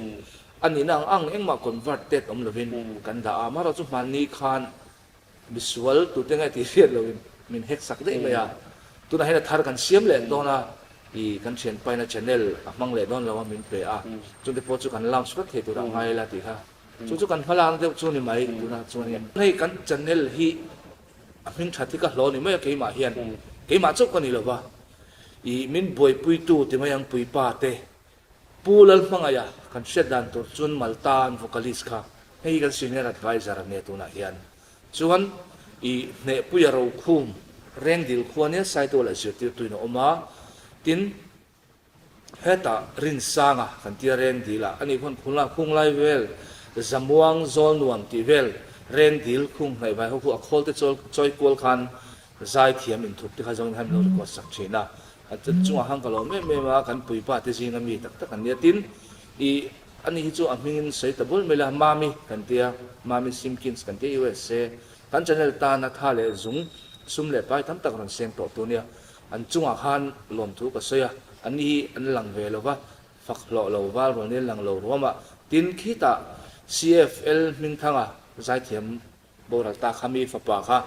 a nihna ang ang engmah convert tet awm lovin kan dah a, amaherawhchu hmanni khan Misual tute nge tih hriat loin min hack sak daih mai a, tunah hian a thar kan siam leh dawn a, ih kan thianpaina channel a hmang leh dawn lo a min pe a, chungte pawh chu kan launch vek thei turah ngai ila tih kha chu chu kan hmalakna deuh chu ni mai tunah chuanin. Hei kan channel hi a hming that hi ka hlawh ni mai a keimah hian keimah chauh ka ni lo va, ih min buaipuitu ti mai ang puipa te Pu Lalhmangaia kan hriat dan tur chuan Malta an vocalist kha hei hi kan senior adviser a nia tunah hian chuan i hnehpuia rokhum Rengdil khua nia Saitual ah zirtirtuin a awm a tin hetah Rinsanga kan tia Rengdil ah ani khuan khunglai khunglai vel Zamuang Zawlnuam tih vel Rengdil khung hnaih vai ho khu a khawl te chawi kual khan Zaithiam inthup te kha zawngin khan min lo record sak thin a, a chungah khan ka lawm em em a, kan puipa te zinga mi tak tak an nia. Tin, ih ani hi chu a hmingin sawi ta bul mai la, Mami kan tia, Mami Simpkins kan tia USA, kan channel tana tha leh zung, sum leh pai tam tak rawn seng tawh tu nia. An chungah khan lawmthu ka sawi a, ani hi an lang ve lo va, fak hlawh lo val rawn in lang lo ruam a. Tin, khitah CFL Hmingthanga zaithiam Boral ta kha mi fapa kha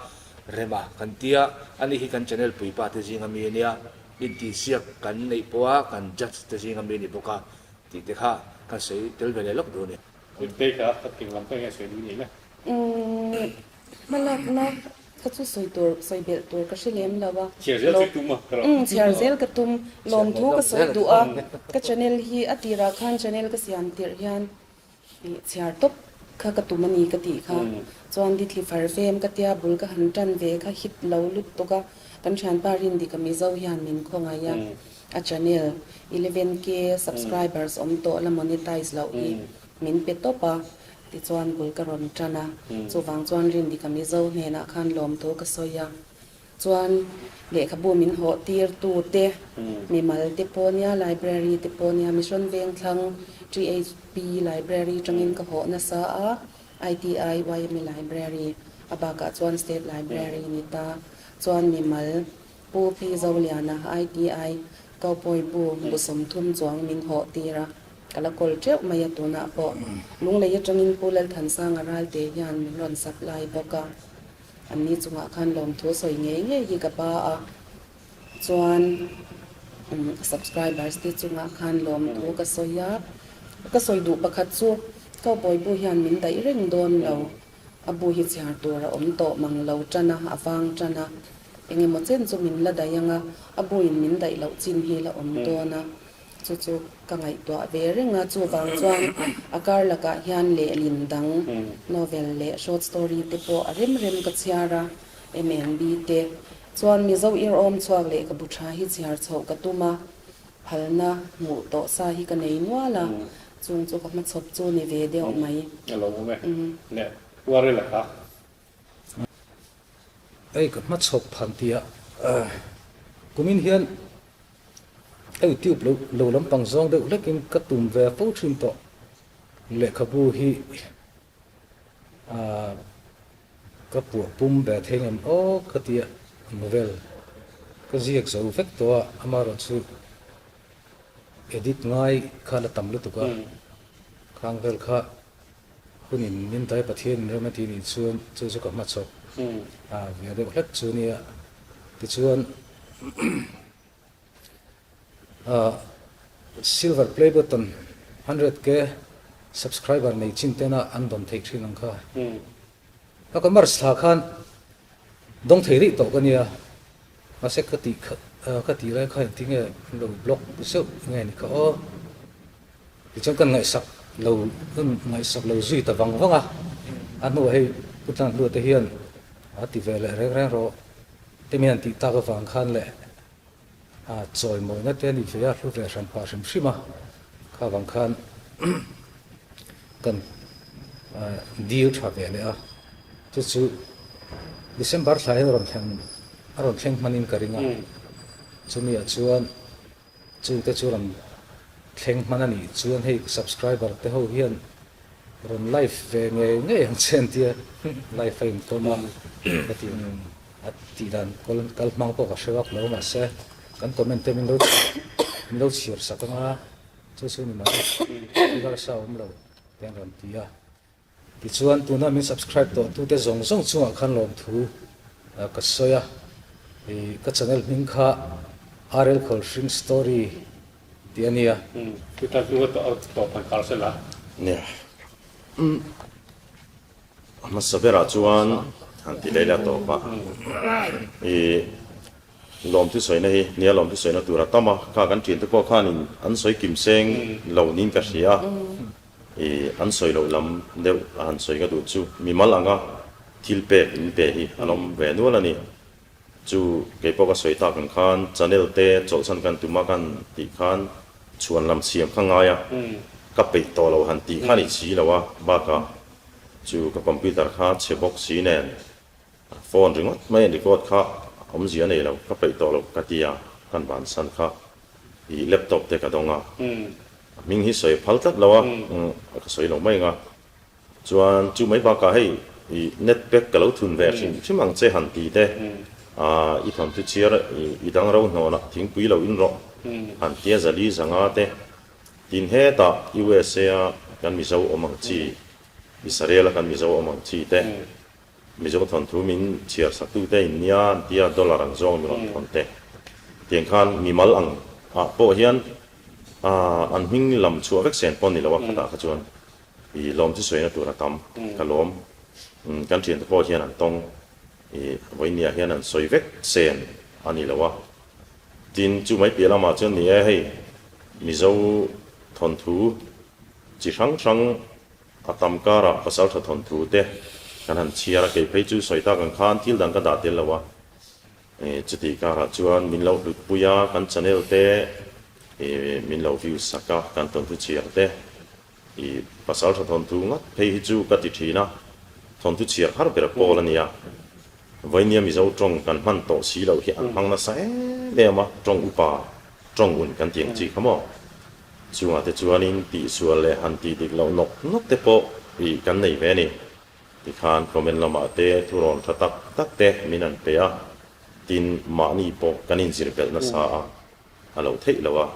Rema kan tia, ani hi kan channel puipa te zinga mi ania, intihsiak kan neih pawha kan judge te zinga mi ni bawk a tih te kha kan sawi tel ve leh lawk duh a ni. Rinpei kha ka ting lam ka enge sawi duh ni le. Umm hmalakna kha chu sawi tur sawi belh tur ka hre lem lo a. Chhiar zel chu tum a ka rawh. Umm chhiar zel ka tum. Lawmthu ka sawi duh a, ka channel hi a tirah khan channel ka siam tirh hian Ih chhiar tawp kha ka tum a ni ka tih kha. Chuan Dithli far vem ka tia bul ka han tan ve kha hit lo lut tuk a, kan thianpa Rindika Mizo hian min khawngaih a, a channel 11K subscribers awm tawh la monetize loh hi min pe tawp a, tichuan bul ka rawn tan a, chuvang chuan Rindika Mizo hnenah khan lawmthu ka sawi a. Chuan lehkhabu min hawh tir tu te, mimal te pawh nia, library te pawh nia, Mission Vengthlang THP library tangin ka hawh nasa a, ITI YMA library a bakah chuan State library ni ta. Chuan mimal Pu Pi Zoliana ITI Cowboy bu bu 30 chuang min hawh tir a, ka la kawl teuh mai a tunah pawh Lunglei atangin Pu Lalthansanga Ralte hian min rawn supply bawk a. Anni chungah khan lawmthu sawi ngei ngei hi ka pa a, chuan subscribers te chungah khan lawmthu ka sawi a, ka sawi duh pakhat chu Cowboy bu hian min daih reng dawn lo, a bu hi chhiar tur a awm tawh mang lo tan a, a vang tan a, eng emaw chen chu min la daih ang a, a buin min daih loh chin hi la awm dawn a. Chu chu ka ngaihtuah ve reng a, chuvang chuan a kar lakah hian lehlin dang novel leh short story te pawh a rem rem ka chhiar a, MNB te chuan Mizo Irawm chhuak lehkhabu tha hi chhiar chhoh ka tum a, phalna hmuh tawh sa hi ka nei nual a, chung chu ka hmachhawp chu ni ve deuh mai. A lo awm e, leh uar ila kha. Hei ka hmachhawp phan tih ah kumin hian Youtube lo lo lampang zawng deuh hlekin ka tum ve fo thin tawh. Lehkhabu hi ah ka puah pum ve thei ngem aw ka tia novel ka ziak zo vek tawh a, amaherawhchu edit ngai kha la tam lutuk a, khang vel kha Hunin min dai Pathian in rem a tih nih chuan chu chu ka hmachhawp a ve deuh hlek chu nia. Tichuan silver play button. 100k subscriber nei chin tena an dawn theih thin ang kha. Ka ka March thla khan dawng thei rih tawh ka nia, mahse ka tih kha ka tih lai kha engtin nge an lo block zeuh nge ni kha aw. Tichuan kan ngaihsak lo kan ngaihsak lo zui ta vang vang a, a hnuah hei Pu Tlanhlua te hian a ti ve leh reng reng rawh te mi han tih tak avang khan leh a chawimawina te a ni ve a, hlu ve hran pah hrim hrim a, kha vang khan kan dil tha ve leh a, chu chu December thla hian a rawn thleng a rawn thleng hmanin ka ring a, chumi ah chuan chungte chu rawn thleng hman a nih chuan hei subscriber te ho hian rawn live ve ngei ngei ang che an tia live a inkawm a ka ti a tih dan kal hmang pawh ka hre vak lo mahse kan comment te min lo min lo chhiar sak anga chu chu ni mai thil harsa awm lo te an rawn ti a tichuan tuna min subscribe tawh tu te zawng zawng chungah khan lawmthu ka sawi a ih ka channel hming kha RL Khawlhring Story tih a nia. Chuta hnu a tawp han kar sela. Nia. A hmasa berah chuan han ti leh la tawp a, i lawmthu sawina hi nia lawmthu sawina tur a tam a, kha kan thiante pawh khanin an sawi kim seng lo niin ka hria a, i an sawi loh lam deuh a han sawi ka duh chu mimal anga thil pek in pe hi an awm ve nual a ni. Chu kei pawh ka sawi tak ang khan channel te chawlhsan kan tum a kan tih khan chhuan lam siam kha ngai a, ka peih tawh lo han tih kha ni si lo a, bakah chu ka computer kha chhe bawk si nen phone ringawt mai record kha awmzia a nei lo, ka peih tawh lo ka ti a, kan bansan kha i laptop te ka dawng a, a hming hi sawi phal tlat lo a, ka sawi lo mai ang a. Chuan chu mai bakah hei i net pack ka lo thun ve hrim hrim ang che han ti te, ah i thawnthu chhiar i dang ro hnawnah thingpui lo in rawh han tia zali zanga te, tin hetah USA a kan Mizo awm ang chi, Israel a kan Mizo awm ang chi te, Mizo thawnthu min chhiar saktu te in nia an tia dollar ang zawng mi rawn thawn te. Tiang khan mimal ang ah pawh hian ah an hming lam chhuah vek sen pawh ni lo a khatah kha chuan. I lawm chu sawina tur a tam ka lawm. Kan thiante pawh hian an tawng i vawinia hian an sawi vek sen a ni lo a. Tin, chu mai piah lamah chuan ni e hei Mizo thawnthu chi hrang hrang a tam karah Pasaltha thawnthu te kan han chhiar a, kei phei chu sawi tak ang khan thil dang ka dah tel lo a. Chutih karah chuan min lo hlutpui a, kan channel te min lo view sak a, kan thawnthu chhiar te. I pasal tha thawnthu ngat phei hi chu ka ti thin a, thawnthu chhiar har ber pawl a nia. Vainia Mizo tawng kan hman tawh si loh hi an hmang nasa em em a, tawng upa, tawng un kan ti ang chi kha maw? Chungah te chuanin tihsual leh han tih dik loh nawk nawk te pawh i kan nei ve a ni. Tikhan comment lamah te thurawn tha tak tak te min an pe a, tin mahni pawh kan inzir belh nasa a, a lo theih lo a.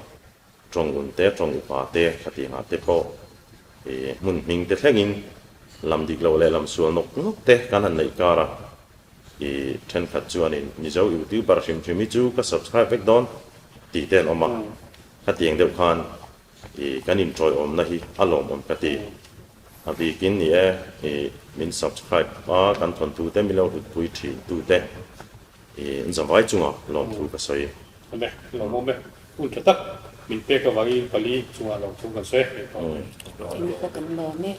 Tawng un te, tawng upa te, khatiangah te pawh i hmun hming te thlengin lam dik loh leh lam sual nawk nawk te kan han neih kar a, i thenkhat chuanin Mizo YouTuber hrim hrim hi chu ka subscribe vek dawn tih te an awm a, khatiang deuh khan i kan inṭawiawmna hi a lawmawm ka ti. A bikin ni e, i min subscribe a, kan thawntute min lo hlutpui thin tute. I an zavai chungah lawmthu ka sawi. Awm e, lawmawm e. Hun tha tak min pek avangin pali chungah lawmthu kan sawi. Engpawh kan lawm e.